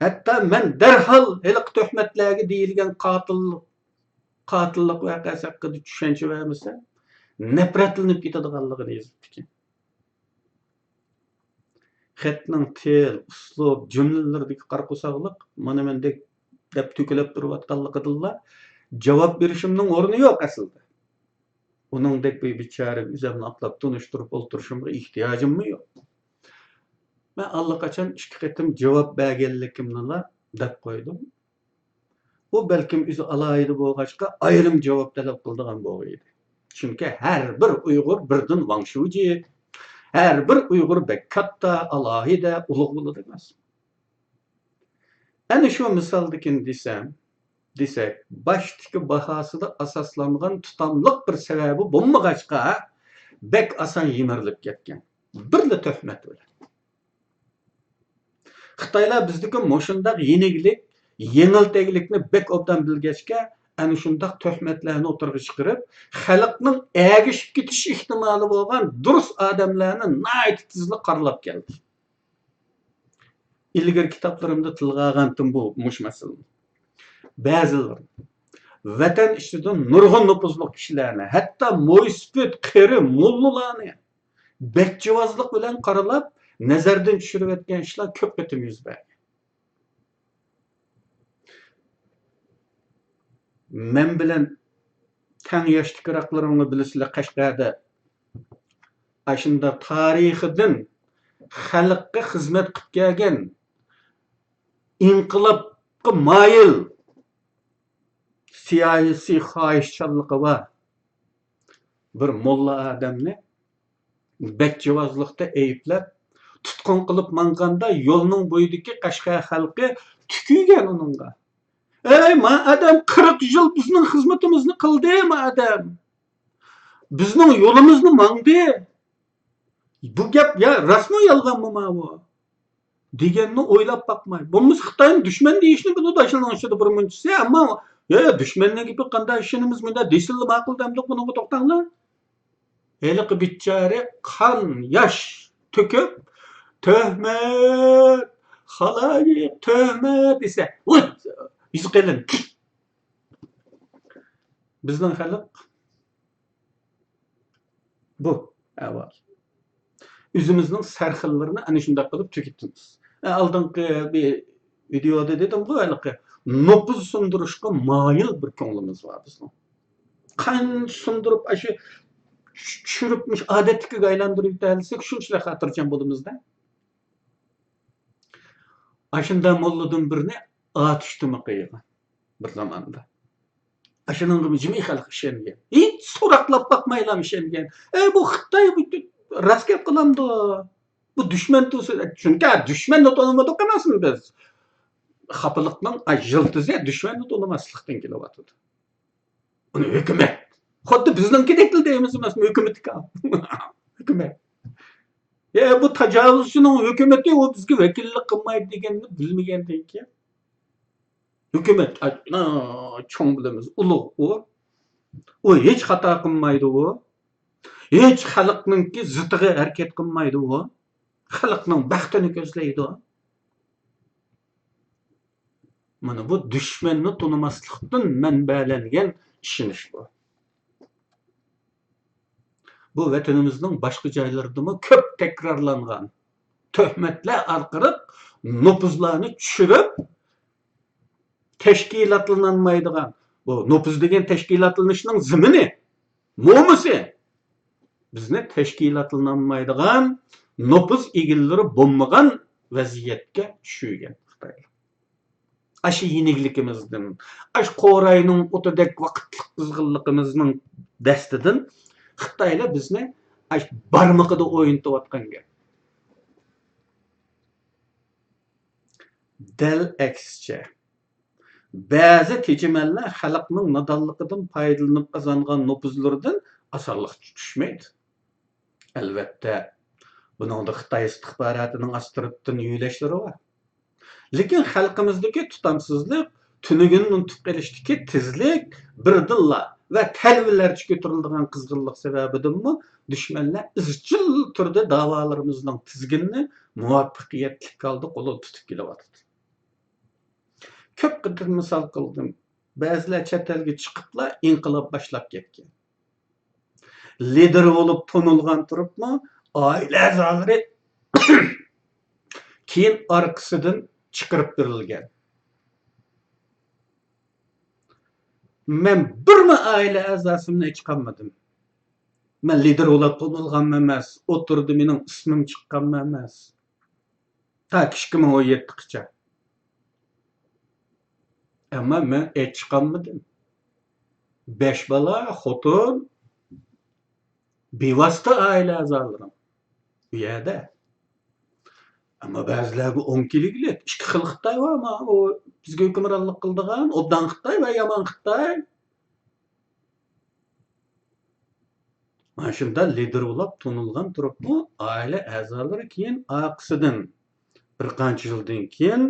ھەتتا مەن دەرھال ھېلىقى تۆھمەتلەرگە دېيىلگەن قاتىللىق، قاتىللىق ۋەقەسى ھەققىدە چۈشەنچە بەرمىسەم، نەپرەتلىنىپ كېتىدىغانلىقىنى يېزىپتىكەن. خەتنىڭ تىل، ئۇسلۇب، جۈملىلىرىدىكى قارا قورساقلىق، مانا مەندەك دەپ تۆكۈلۈپ تۇرۇۋاتقانلىقىدىنلا جاۋاب بېرىشىمنىڭ ئورنى يوق ئەسلىدە. ئۇنىڭدەك بىر بىچارە ئۆزۈمنى ئاقلاپ تونۇشتۇرۇپ ئولتۇرۇشۇمغا ئېھتىياجىممۇ يوق. مەن ئاللىقاچان ئىككى قېتىم جاۋاب بەرگەنلىكىمنىلا دەپ قويدۇم. ئۇ بەلكىم ئۆزى ئالاھىدە بولغاچقا ئايرىم جاۋاب تەلەپ قىلىدىغان بولغىيدى. چۈنكى ھەر بىر ئۇيغۇر بىردىن ۋاڭ شۇجى، ھەر بىر ئۇيغۇر بەك كاتتا، ئالاھىدە، ئۇلۇغ بولىدۇ ئەمەس. ئەنە شۇ مىسالدىكىن دېسەم، دېسەك، باشتىكى باھاسىدا ئاساسلانغان تۇتاملىق بىر سەۋەبى بولمىغاچقا، بەك ئاسان يىمىرىلىپ كەتكەن. بىرلا تۆھمەت بىلەن. خىتايلار بىزدىكى مۇشۇنداق يېنىكلىك، يېڭىلتەكلىكنى بەك ئوبدان بىلگەچكە، ئەنە شۇنداق تۆھمەتلەرنى ئوتتۇرىغا چىقىرىپ، خەلقنىڭ ئەگىشىپ كېتىش ئېھتىمالى بولغان دۇرۇس ئادەملەرنى ناھايىتى تېزلا قارىلاپ كەلدى. ئىلگىرى كىتابلىرىمدا تىلغا ئالغانتىم بۇ، مۇشۇ مەسىلىنى. بەزىلىرى ۋەتەن ئىچىدىن نۇرغۇن نوپۇزلۇق كىشىلەرنى، ھەتتا مويسىپىت، قېرى، موللىلارنى بەكچىۋازلىق بىلەن قارىلاپ، نەزەردىن چۈشۈرۈۋەتكەن ئىشلار كۆپ قېتىم يۈز بەرگەن. مەن بىلەن تەڭ ياشتىكىراقلىرىڭلار بىلىسىلەر، قەشقەردە ئاشۇنداق تارىخىدىن خەلققە خىزمەت قىلىپ كەلگەن، ئىنقىلابقا مايىل، سىياسىي خاھىشچانلىقى بار بىر موللا ئادەمنى بەكچىۋازلىقتا ئەيىبلەپ، تۇتقۇن قىلىپ ماڭغاندا، يولنىڭ بويىدىكى قەشقەر خەلقى تۈكۈيگەن ئۇنىڭغا. «ئەي، ما ئادەم قىرىق يىل بىزنىڭ خىزمىتىمىزنى قىلدى، ما ئادەم. بىزنىڭ يولىمىزنى ماڭدى. بۇ گەپ يا راستمۇ، يالغانمۇ ماۋۇ؟» دېگەننى ئويلاپ باقماي. بولمىسا خىتاينى دۈشمەن دېيىشنى بىلىدۇ ئاشۇنىڭ ئىچىدە بىر مۇنچىسى. ئەمما، يا، يا، دۈشمەننىڭ گېپىگە قانداق ئىشىنىمىز، مۇنداق دېسىللا ماقۇل دەمدۇق بۇنىڭغا توختاڭلار. ھېلىقى بىچارە قان، ياش تۆكۈپ، تۆھمەت، خالايىق، تۆھمەت دېسە، ۋۇي، يۈزى قېلىن. بىزنىڭ خەلق بۇ ئەھۋال. ئۆزىمىزنىڭ سەرخىللىرىنى ئەنە شۇنداق قىلىپ تۈگىتىمىز. ئە، ئالدىنقى بىر ۋىدېئودا دېدىمغۇ، ھېلىقى نوپۇز سۇندۇرۇشقا مايىل بىر كۆڭلىمىز بار بىزنىڭ. قانچە سۇندۇرۇپ، ئاشۇ چۈشۈرۈپ، مۇشۇ ئادەتتىكىگە ئايلاندۇرۇۋېتەلىسەك، شۇنچىلىك خاتىرجەم بولىمىزدە. ئاشۇنداق موللىدىن بىرنى ئاتۇش تۇمى قىيغان بىر زاماندا. ئاشۇنىڭغىمۇ جىمى خەلق ئىشەنگەن. ھېچ سوراقلاپ باقمايلا ئىشەنگەن. ئەي، بۇ خىتاي بۇ راست گەپ قىلامدۇ؟ بۇ دۈشمەن تۇرسا، چۈنكى دۈشمەننى تونۇمىدۇق ئەمەسمۇ بىز؟ خاپىلىقنىڭ، ئاي، يىلتىزى دۈشمەننى تونۇماسلىقتىن كېلىۋاتىدۇ. ئۇنى ھۆكۈمەت. خۇددى بىزنىڭكىدەكلا دەيمىز ئەمەسمۇ، ھۆكۈمەتكە. ھۆكۈمەت. يا، بۇ تاجاۋۇزچىنىڭ ھۆكۈمىتى، ئۇ بىزگە ۋەكىللىك قىلمايدۇ دېگەننى بىلمىگەندىن كېيىن. ھۆكۈمەت، ئا، چوڭ بىلىمىز، ئۇلۇغ ئۇ. ئۇ ھېچ خاتا قىلمايدۇ ئۇ. ھېچ خەلقنىڭكى زىتىغا ھەرىكەت قىلمايدۇ ئۇ. خەلقنىڭ بەختىنى كۆزلەيدۇ. مانا بۇ دۈشمەننى تونۇماسلىقتىن مەنبەلەنگەن ئىشىنىش بۇ. بۇ ۋەتىنىمىزنىڭ باشقا جايلىرىدىمۇ كۆپ تەكرارلانغان تۆھمەتلەر ئارقىلىق نوپۇزلارنى چۈشۈرۈپ، تەشكىلاتلىنالمايدىغان، بۇ نوپۇز دېگەن تەشكىلاتلىنىشنىڭ زېمىنى، مومىسى، بىزنى تەشكىلاتلىنالمايدىغان، نوپۇز ئىگىلىرى بولمىغان ۋەزىيەتكە چۈشۈرگەن خىتايلار. ئاشۇ يېنىكلىكىمىزدىن، ئاشۇ قوراينىڭ ئوتىدەك ۋاقىتلىق قىزغىنلىقىمىزنىڭ دەستىدىن خىتايلار بىزنى ئاشۇ بارمىقىدا ئوينىتىۋاتقان گەپ. دەل ئەكسىچە، بەزى تېجىمەنلەر خەلقنىڭ نادانلىقىدىن پايدىلىنىپ قازانغان نوپۇزلىرىدىن ئاسانلىقچە چۈشمەيدۇ. ئەلۋەتتە، بۇنىڭدا خىتاي ئىستىخباراتىنىڭ ئاستىرتتىن يۆلەشلىرى بار. لېكىن خەلقىمىزدىكى تۇتامسىزلىق، تۈنۈگۈن ئۇنتۇپ قېلىشتىكى تېزلىك، بىردىنلا ۋە تەلۋىلەرچە كۆتۈرۈلىدىغان قىزغىنلىق سەۋەبىدىنمۇ دۈشمەنلەر ئىزچىل تۈردە داۋالىرىمىزنىڭ تىزگىنىنى مۇۋەپپەقىيەتلىك ھالدا قولغا تۇتۇپ كېلىۋاتىدۇ. كۆپ قېتىم مىسال قىلدىم. بەزىلەر چەت ئەلگە چىقىپلا ئىنقىلاب باشلاپ كەتكەن. لىدىر بولۇپ تونۇلغان تۇرۇپمۇ، ئائىلە ئەزالىرى كېيىن ئارقىسىدىن چىقىرىپ بېرىلگەن. مەن بىرمۇ ئائىلە ئەزاسىمنى ھېچ قالمىدىم. مەن لىدىر بولۇپ تونۇلغانمۇ ئەمەس، ئوتتۇرىدا مېنىڭ ئىسمىم چىققانمۇ ئەمەس. تا ئىككى مىڭ ئون يەتتىگىچە. ئەمما مەن ئېچىقالمىدىم. بەش بالا، خوتۇن، بىۋاسىتە ئائىلە ئەزالىرىم ئۇ يەردە. ئەمما بەزىلەرگە ئوڭ كېلگۈلۈك ئىككى خىل خىتاي بار، ما ئۇ بىزگە ھۆكۈمرانلىق قىلىدىغان، ئوبدان خىتاي ۋە يامان خىتاي. مانا شۇنداق لىدىر بولاپ تونۇلغان تۇرۇپمۇ، ئائىلە ئەزالىرى كېيىن ئارقىسىدىن، بىر قانچە يىلدىن كېيىن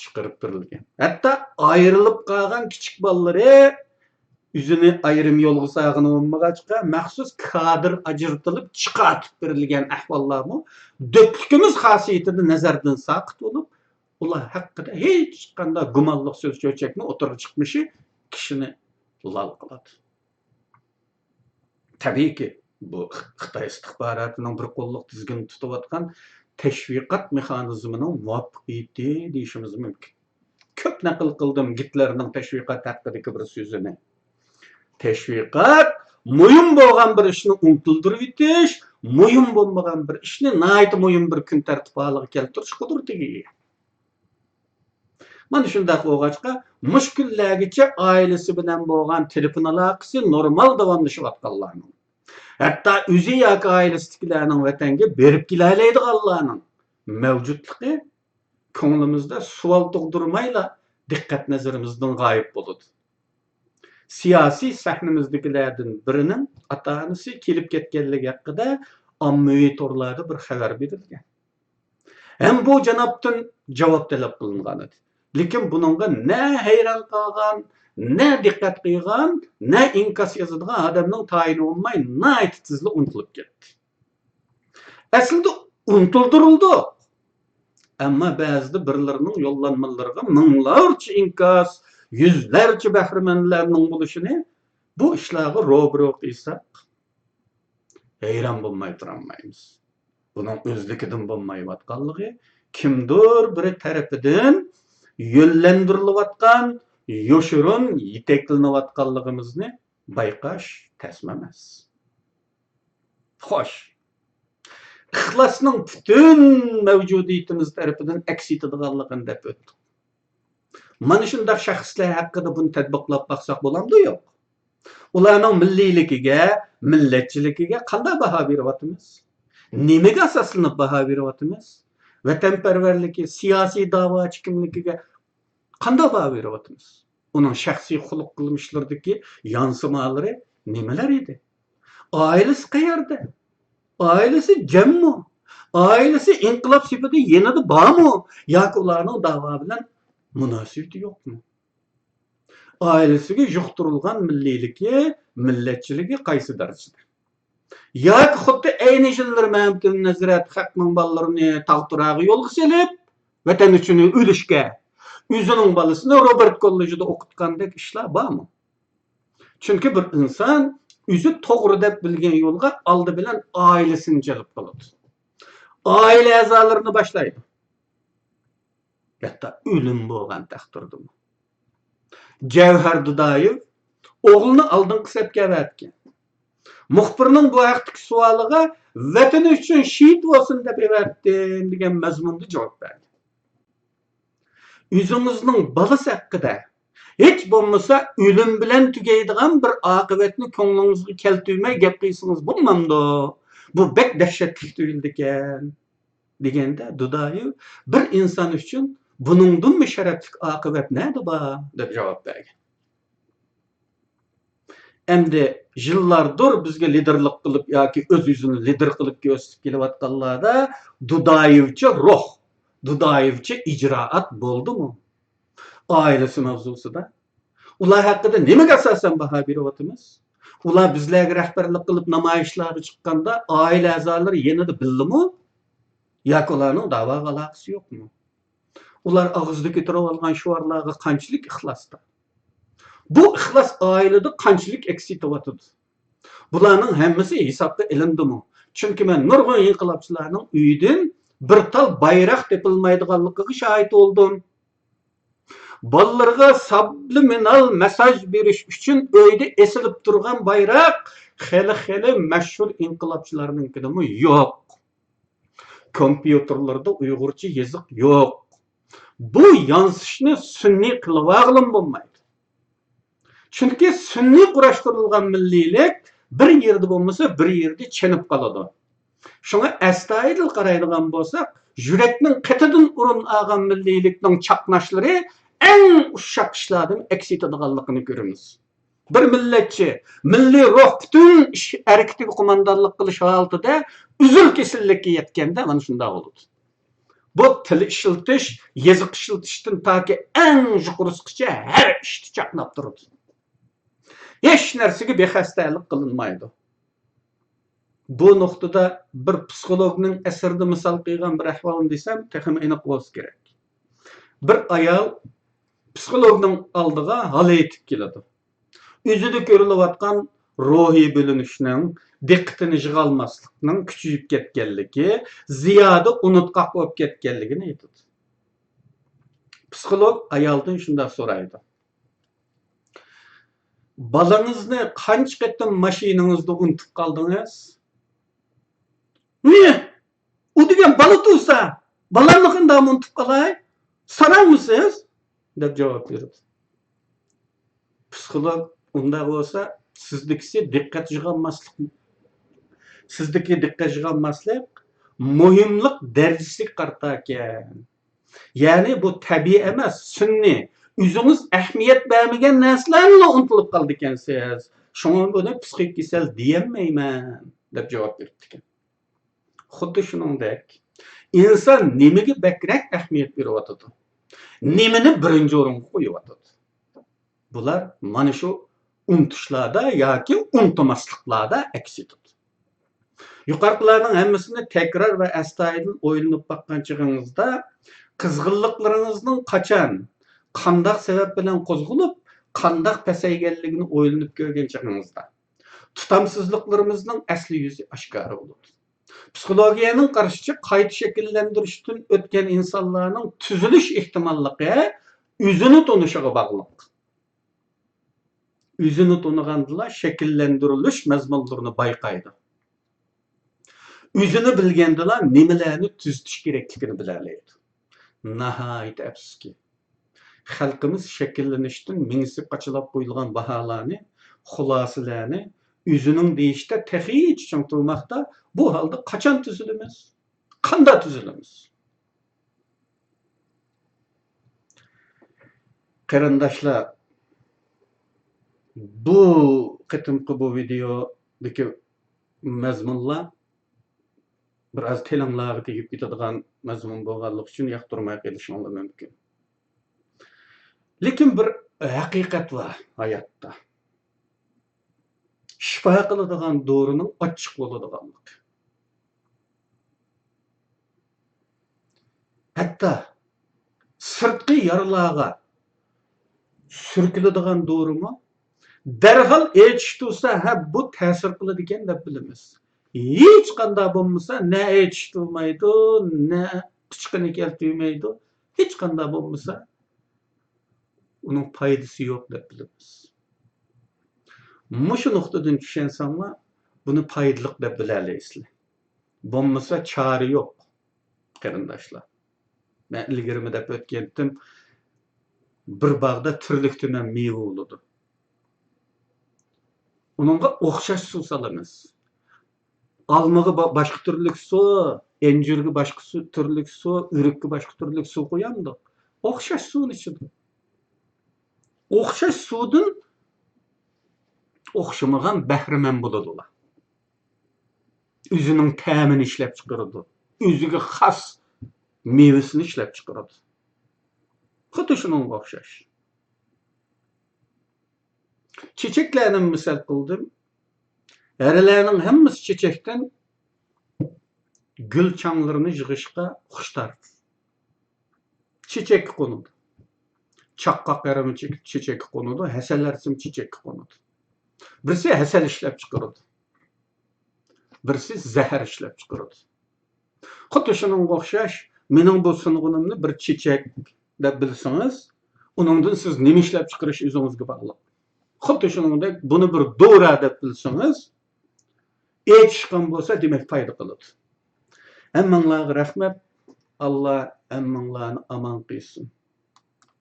چىقىرىپ بېرىلگەن. ھەتتا ئايرىلىپ قالغان كىچىك بالىلىرى ئۆزىنى ئايرىم يولغا سالغىنى بولمىغاچقا، مەخسۇس كادىر ئاجرىتىلىپ چىقارتىپ بېرىلگەن ئەھۋاللارمۇ دۆتلۈكىمىز خاسىيىتىدە نەزەردىن ساقىت بولۇپ، ئۇلار ھەققىدە ھېچقانداق گۇمانلىق سۆز-چۆچەكنىڭ ئوتتۇرىغا چىقمىشى كىشىنى لال قىلىدۇ. تەبىئىيكى، بۇ خىتاي ئىستىخباراتىنىڭ بىر قوللۇق تىزگىن تۇتۇۋاتقان تەشۋىقات مېخانىزمىنىڭ مۇۋەپپەقىيىتى دېيىشىمىز مۇمكىن. كۆپ نەقىل قىلدىم گىتلېرنىڭ تەشۋىقات ھەققىدىكى بىر سۆزىنى. تەشۋىقات مۇھىم بولغان بىر ئىشنى ئۇنتۇلدۇرۇۋېتىش، مۇھىم بولمىغان بىر ئىشنى ناھايىتى مۇھىم بىر كۈن تەرتىپ ھالىغا كەلتۈرۈش قۇدرىتىگە ئىگە. مانا شۇنداق بولغاچقا، مۇشۇ كۈنلەرگىچە ئائىلىسى بىلەن بولغان تېلېفون ئالاقىسى نورمال داۋاملىشىۋاتقانلارنىڭ، ھەتتا ئۆزى ياكى ئائىلىسىدىكىلەرنىڭ ۋەتەنگە بېرىپ كېلەلەيدىغانلارنىڭ مەۋجۇتلۇقى كۆڭلىمىزدە سوئال تۇغدۇرمايلا دىققەت نەزىرىمىزدىن غايىب بولىدۇ. سىياسىي سەھنىمىزدىكىلەردىن بىرىنىڭ ئاتا-ئانىسى كېلىپ كەتكەنلىكى ھەققىدە ئاممىۋى تورلاردا بىر خەۋەر بېرىلگەن. ھەم بۇ جانابتىن جاۋاب تەلەپ قىلىنغان ئىدى. لېكىن بۇنىڭغا نە ھەيران قالغان، نە دىققەت قىلغان، نە ئىنكاس يازىدىغان ئادەمنىڭ تايىنى بولماي، ناھايىتى تېزلا ئۇنتۇلۇپ كەتتى. ئەسلىدە ئۇنتۇلدۇرۇلدۇق. ئەمما بەزىدە بىرلىرىنىڭ يوللانمىلىرىغا مىڭلارچە ئىنكاس، يۈزلەرچە بەھرىمەنلەرنىڭ بولۇشىنى، بۇ ئىشلارغا روبىرو قىلساق، ھەيران بولماي تۇرالمايمىز. بۇنىڭ ئۆزلۈكىدىن بولمايۋاتقانلىقى، كىمدۇر بىرى تەرىپىدىن يۆنلەندۈرۈلۈۋاتقان، يوشۇرۇن يېتەكلىنىۋاتقانلىقىمىزنى بايقاش تەسمۇ ئەمەس. خوش، ئىخلاسنىڭ پۈتۈن مەۋجۇدىيىتىمىز تەرىپىدىن ئەكس ئېتىدىغانلىقىنى دەپ ئۆتتۇق. مانا شۇنداق شەخسلەر ھەققىدە بۇنى تەتبىقلاپ باقساق بولامدۇ؟ يوق. ئۇلارنىڭ مىللىيلىكىگە، مىللەتچىلىكىگە قانداق باھا بېرىۋاتىمىز؟ نېمىگە ئاساسلىنىپ باھا بېرىۋاتىمىز؟ ۋەتەنپەرۋەرلىكى، سىياسىي داۋاچى كىملىكىگە قانداق باھا بېرىۋاتىمىز؟ ئۇنىڭ شەخسىي خۇلق قىلمىشلىرىدىكى يانسىمالىرى نېمىلەر ئىدى؟ ئائىلىسى قەيەردە؟ ئائىلىسى جەممۇ؟ ئائىلىسى ئىنقىلاب سېپىدە يېنىدا بارمۇ؟ ياكى ئۇلارنىڭ داۋا بىلەن مۇناسىۋىتى يوقمۇ؟ ئائىلىسىگە يۇقتۇرۇلغان مىللىيلىكى، مىللەتچىلىكى قايسى دەرىجىدە؟ ياكى خۇددى ئەينى يىللىرى مەمتىمىن ھەزرەت خەقنىڭ بالىلىرىنى تاغ تۇراغا يولغا سېلىپ، ۋەتەن ئۈچۈن ئۆلۈشكە، ئۆزىنىڭ بالىسىنى روبېرت كوللېجىدا ئوقۇتقاندەك ئىشلار بارمۇ؟ چۈنكى بىر ئىنسان ئۆزى توغرا دەپ بىلگەن يولغا ئالدى بىلەن ئائىلىسىنى جەلپ قىلىدۇ. ئائىلە ئەزالىرىنى باشلايدۇ. ھەتتا ئۆلۈم بولغان تەقدىردىمۇ. جەۋھەر دۇدايېۋ ئوغلىنى ئالدىنقى سەپكە ئەۋەتكەن. مۇخبىرنىڭ بۇ ھەقتىكى سوئالىغا، «ۋەتىنى ئۈچۈن شېھىت بولسۇن دەپ ئەۋەتتىم» دېگەن مەزمۇندا جاۋاب بەرگەن. ئۆزىڭىزنىڭ بالىسى ھەققىدە ھېچ بولمىسا ئۆلۈم بىلەن تۈگەيدىغان بىر ئاقىۋەتنى كۆڭلىڭىزگە كەلتۈرمەي گەپ قىلسىڭىز بولمامدۇ؟ بۇ بەك دەھشەتلىك تۇيۇلىدىكەن. دېگەندە دۇدايېۋ، «بىر ئىنسان ئۈچۈن بۇنىڭدىنمۇ شەرەپلىك ئاقىۋەت نەدە بار؟» دەپ جاۋاب بەرگەن. ئەمدى يىللاردۇر بىزگە لىدىرلىق قىلىپ ياكى ئۆز-ئۆزىنى لىدىر قىلىپ كۆرسىتىپ كېلىۋاتقانلاردا دۇدايېۋچە روھ، دۇدايېۋچە ئىجرائات بولدىمۇ؟ ئائىلىسى ماۋزۇسىدا ئۇلار ھەققىدە نېمىگە ئاساسەن باھا بېرىۋاتىمىز؟ ئۇلار بىزلەرگە رەھبەرلىك قىلىپ نامايىشلارغا چىققاندا ئائىلە ئەزالىرى يېنىدا بىللىمۇ؟ ياكى ئۇلارنىڭ داۋاغا ئالاقىسى يوقمۇ؟ ئۇلار ئاغزىدا كۆتۈرۈۋالغان شوئارلارغا قانچىلىك ئىخلاستا؟ بۇ ئىخلاس ئائىلىدە قانچىلىك ئەكس ئېتىۋاتىدۇ؟ بۇلارنىڭ ھەممىسى ھېسابقا ئېلىندىمۇ؟ چۈنكى مەن نۇرغۇن ئىنقىلابچىلارنىڭ ئۆيىدىن بىر تال بايراق تېپىلمايدىغانلىقىغا شاھىت بولدۇم. بالىلىرىغا سابلىمىنال مېسساژ بېرىش ئۈچۈن ئۆيدە ئېسىلىپ تۇرغان بايراق خېلى-خېلى مەشھۇر ئىنقىلابچىلارنىڭكىدىمۇ يوق. كومپيۇتېرلىرىدا ئۇيغۇرچە يېزىق يوق. بۇ يانسىشنى سۈنئىي قىلىۋالغىلىمۇ بولمايدۇ. چۈنكى سۈنئىي قۇراشتۇرۇلغان مىللىيلىك بىر يېرىدە بولمىسا، بىر يېرىدە چېنىپ قالىدۇ. شۇڭا ئەستايىدىل قارايدىغان بولساق، يۈرەكنىڭ قېتىدىن ئورۇن ئالغان مىللىيلىكنىڭ چاقناشلىرى ئەڭ ئۇششاق ئىشلاردىن ئەكس ئېتىدىغانلىقىنى كۆرىمىز. بىر مىللەتچى، مىللىي روھ پۈتۈن ئىش ھەرىكىتىگە قوماندانلىق قىلىش ھالىتىدە ئۈزۈل كېسىللىككە يەتكەندە مانا شۇنداق بولىدۇ. بۇ تىل ئىشلىتىش، يېزىق ئىشلىتىشتىن تاكى ئەڭ يۇقىرىسىغىچە ھەر ئىشتا چاقناپ تۇرىدۇ. ھېچ نەرسىگە بىخەستەلىك قىلىنمايدۇ. بۇ نۇقتىدا بىر پسىخولوگنىڭ ئەسىرىدە مىسال قىلغان بىر ئەھۋالنى دېسەم، تېخىمۇ ئېنىق بولسا كېرەك. بىر ئايال پسىخولوگنىڭ ئالدىغا ھالەيتىپ كېلىدۇ. ئۆزىدە كۆرۈلۈۋاتقان روھىي بۆلۈنۈشنىڭ، دىققىتىنى يىغالماسلىقنىڭ كۈچىيىپ كەتكەنلىكى، زىيادە ئۇنتقاق بولۇپ كەتكەنلىكىنى ئېيتىدۇ. پسىخولوگ ئايالدىن شۇنداق سورايدۇ: «بالىڭىزنى قانچە قېتىم ماشىنىڭىزدا ئۇنتۇپ قالدىڭىز؟» «نېمە؟ ئۇ دېگەن بالا تۇرسا، بالامنى قانداق ئۇنتۇپ قالاي؟ سانايمۇسىز؟» دەپ جاۋاب بېرىدۇ. پسىخولوگ: «ئۇنداق بولسا، سىزدىكىسى دىققەت يىغالماسلىق، سىزدىكى دىققەت يىغالماسلىق مۇھىملىق دەرىجىسىگە قارىتاركەن. يەنى بۇ تەبىئىي ئەمەس، سۈنئىي. ئۆزىڭىز ئەھمىيەت بەرمىگەن نەرسىلەرنىلا ئۇنتۇلۇپ قالىدىكەنسىز. شۇڭا بۇنى پسىخىك كېسەل دېيەلمەيمەن» دەپ جاۋاب بېرىپتىكەن. خۇددى شۇنىڭدەك، ئىنسان نېمىگە بەكرەك ئەھمىيەت بېرىۋاتىدۇ؟ نېمىنى بىرىنچى ئورۇنغا قويۇۋاتىدۇ؟ بۇلار مانا شۇ ئۇنتۇشلاردا ياكى ئۇنتۇماسلىقلاردا ئەكس ئېتىدۇ. يۇقىرىقىلارنىڭ ھەممىسىنى تەكرار ۋە ئەستايىدىل ئويلىنىپ باققان چېغىڭىزدا، قىزغىنلىقلىرىڭىزنىڭ قاچان، قانداق سەۋەب بىلەن قوزغىلىپ، قانداق پەسەيگەنلىكىنى ئويلىنىپ كۆرگەن چېغىڭىزدا، تۇتامسىزلىقلىرىمىزنىڭ ئەسلى يۈزى ئاشكارا بولىدۇ. پسىخولوگىيەنىڭ قارىشىچە، قايتا شەكىللەندۈرۈشتىن ئۆتكەن ئىنسانلارنىڭ تۈزۈلۈش ئېھتىماللىقى ئۆزىنى تونۇشىغا باغلىق. ئۆزىنى تونۇغاندىلا شەكىللەندۈرۈلۈش مەزمۇنلىرىنى بايقايدۇ. ئۆزىنى بىلگەندىلا نېمىلەرنى تۈزىتىش كېرەكلىكىنى بىلەلەيدۇ. ناھايىتى ئەپسۇسكى، خەلقىمىز شەكىللىنىشتىن مېڭىسى قاچىلاپ قويۇلغان باھالارنى، خۇلاسىلەرنى ئۆزىنىڭ دېيىشتە تېخىچە چىڭ تۇرماقتا. بۇ ھالدا قاچان تۈزىلىمىز؟ قانداق تۈزىلىمىز؟ قېرىنداشلار، بۇ قېتىمقى بۇ ۋىدېئودىكى مەزمۇنلار بىر ئاز تىلىڭلارغا تېگىپ كېتىدىغان مەزمۇن بولغانلىقى ئۈچۈن ياقتۇرماي قېلىشىڭلار مۇمكىن. لېكىن بىر ھەقىقەت بار ھاياتتا. شىپا قىلىدىغان دورىنىڭ ئاچچىق بولىدىغانلىقى. ھەتتا سىرتقى يارىلارغا سۈركىلىدىغان دورىمۇ دەرھال ئېچىشتۇرسا، ھە، بۇ تەسىر قىلىدىكەن دەپ بىلىمىز. ھېچقانداق بولمىسا، نە ئېچىشتۇرمايدۇ، نە پىچىقىنى كەلتۈرمەيدۇ. ھېچقانداق بولمىسا، ئۇنىڭ پايدىسى يوق دەپ بىلىمىز. مۇشۇ نۇقتىدىن چۈشەنسەڭلار، بۇنى پايدىلىق دەپ بىلەلەيسىلەر. بولمىسا چارە يوق، قېرىنداشلار. مەن ئىلگىرىمۇ دەپ ئۆتكەنتىم، بىر باغدا تۈرلۈك تۈمەن مېۋە بولىدۇ. ئۇنىڭغا ئوخشاش سۇ سالىمىز. ئالمىغا با-، باشقا تۈرلۈك سۇ، ئەنجۈرگە باشقا سۇ، تۈرلۈك سۇ، ئۆرۈككە باشقا تۈرلۈك سۇ قۇيامدۇق؟ ئوخشاش سۇنى ئىچىدۇ. ئوخشاش سۇدىن ئوخشىمىغان بەھرىمەن بولىدۇ ئۇلار. ئۆزىنىڭ تەمىنى ئىشلەپ چىقىرىدۇ. ئۆزىگە خاس مېۋىسىنى ئىشلەپ چىقىرىدۇ. خۇددى شۇنىڭغا ئوخشاش. چېچەكلەرنى مىسال قىلدىم. ھەرىلەرنىڭ ھەممىسى چېچەكتىن گۈل چاڭلىرىنى يىغىشقا خۇشتار. چېچەككە قونىدۇ. چاققاق ھەرىمۇ چېچەككە قونىدۇ، ھەسەل ھەرىسىمۇ چېچەككە قونىدۇ. بىرسى ھەسەل ئىشلەپ چىقىرىدۇ، بىرسى زەھەر ئىشلەپ چىقىرىدۇ. خۇددى شۇنىڭغا ئوخشاش، مېنىڭ بۇ سۇنغىنىمنى بىر چېچەك دەپ بىلسىڭىز، ئۇنىڭدىن سىز نېمە ئىشلەپ چىقىرىش ئۆزىڭىزگە باغلىق. خۇددى شۇنىڭدەك، بۇنى بىر دورا دەپ بىلسىڭىز، ئېچىشقان بولسا، دېمەك، پايدا قىلىدۇ. ھەممىڭلارغا رەھمەت. ئاللا ھەممىڭلارنى ئامان قىلسۇن.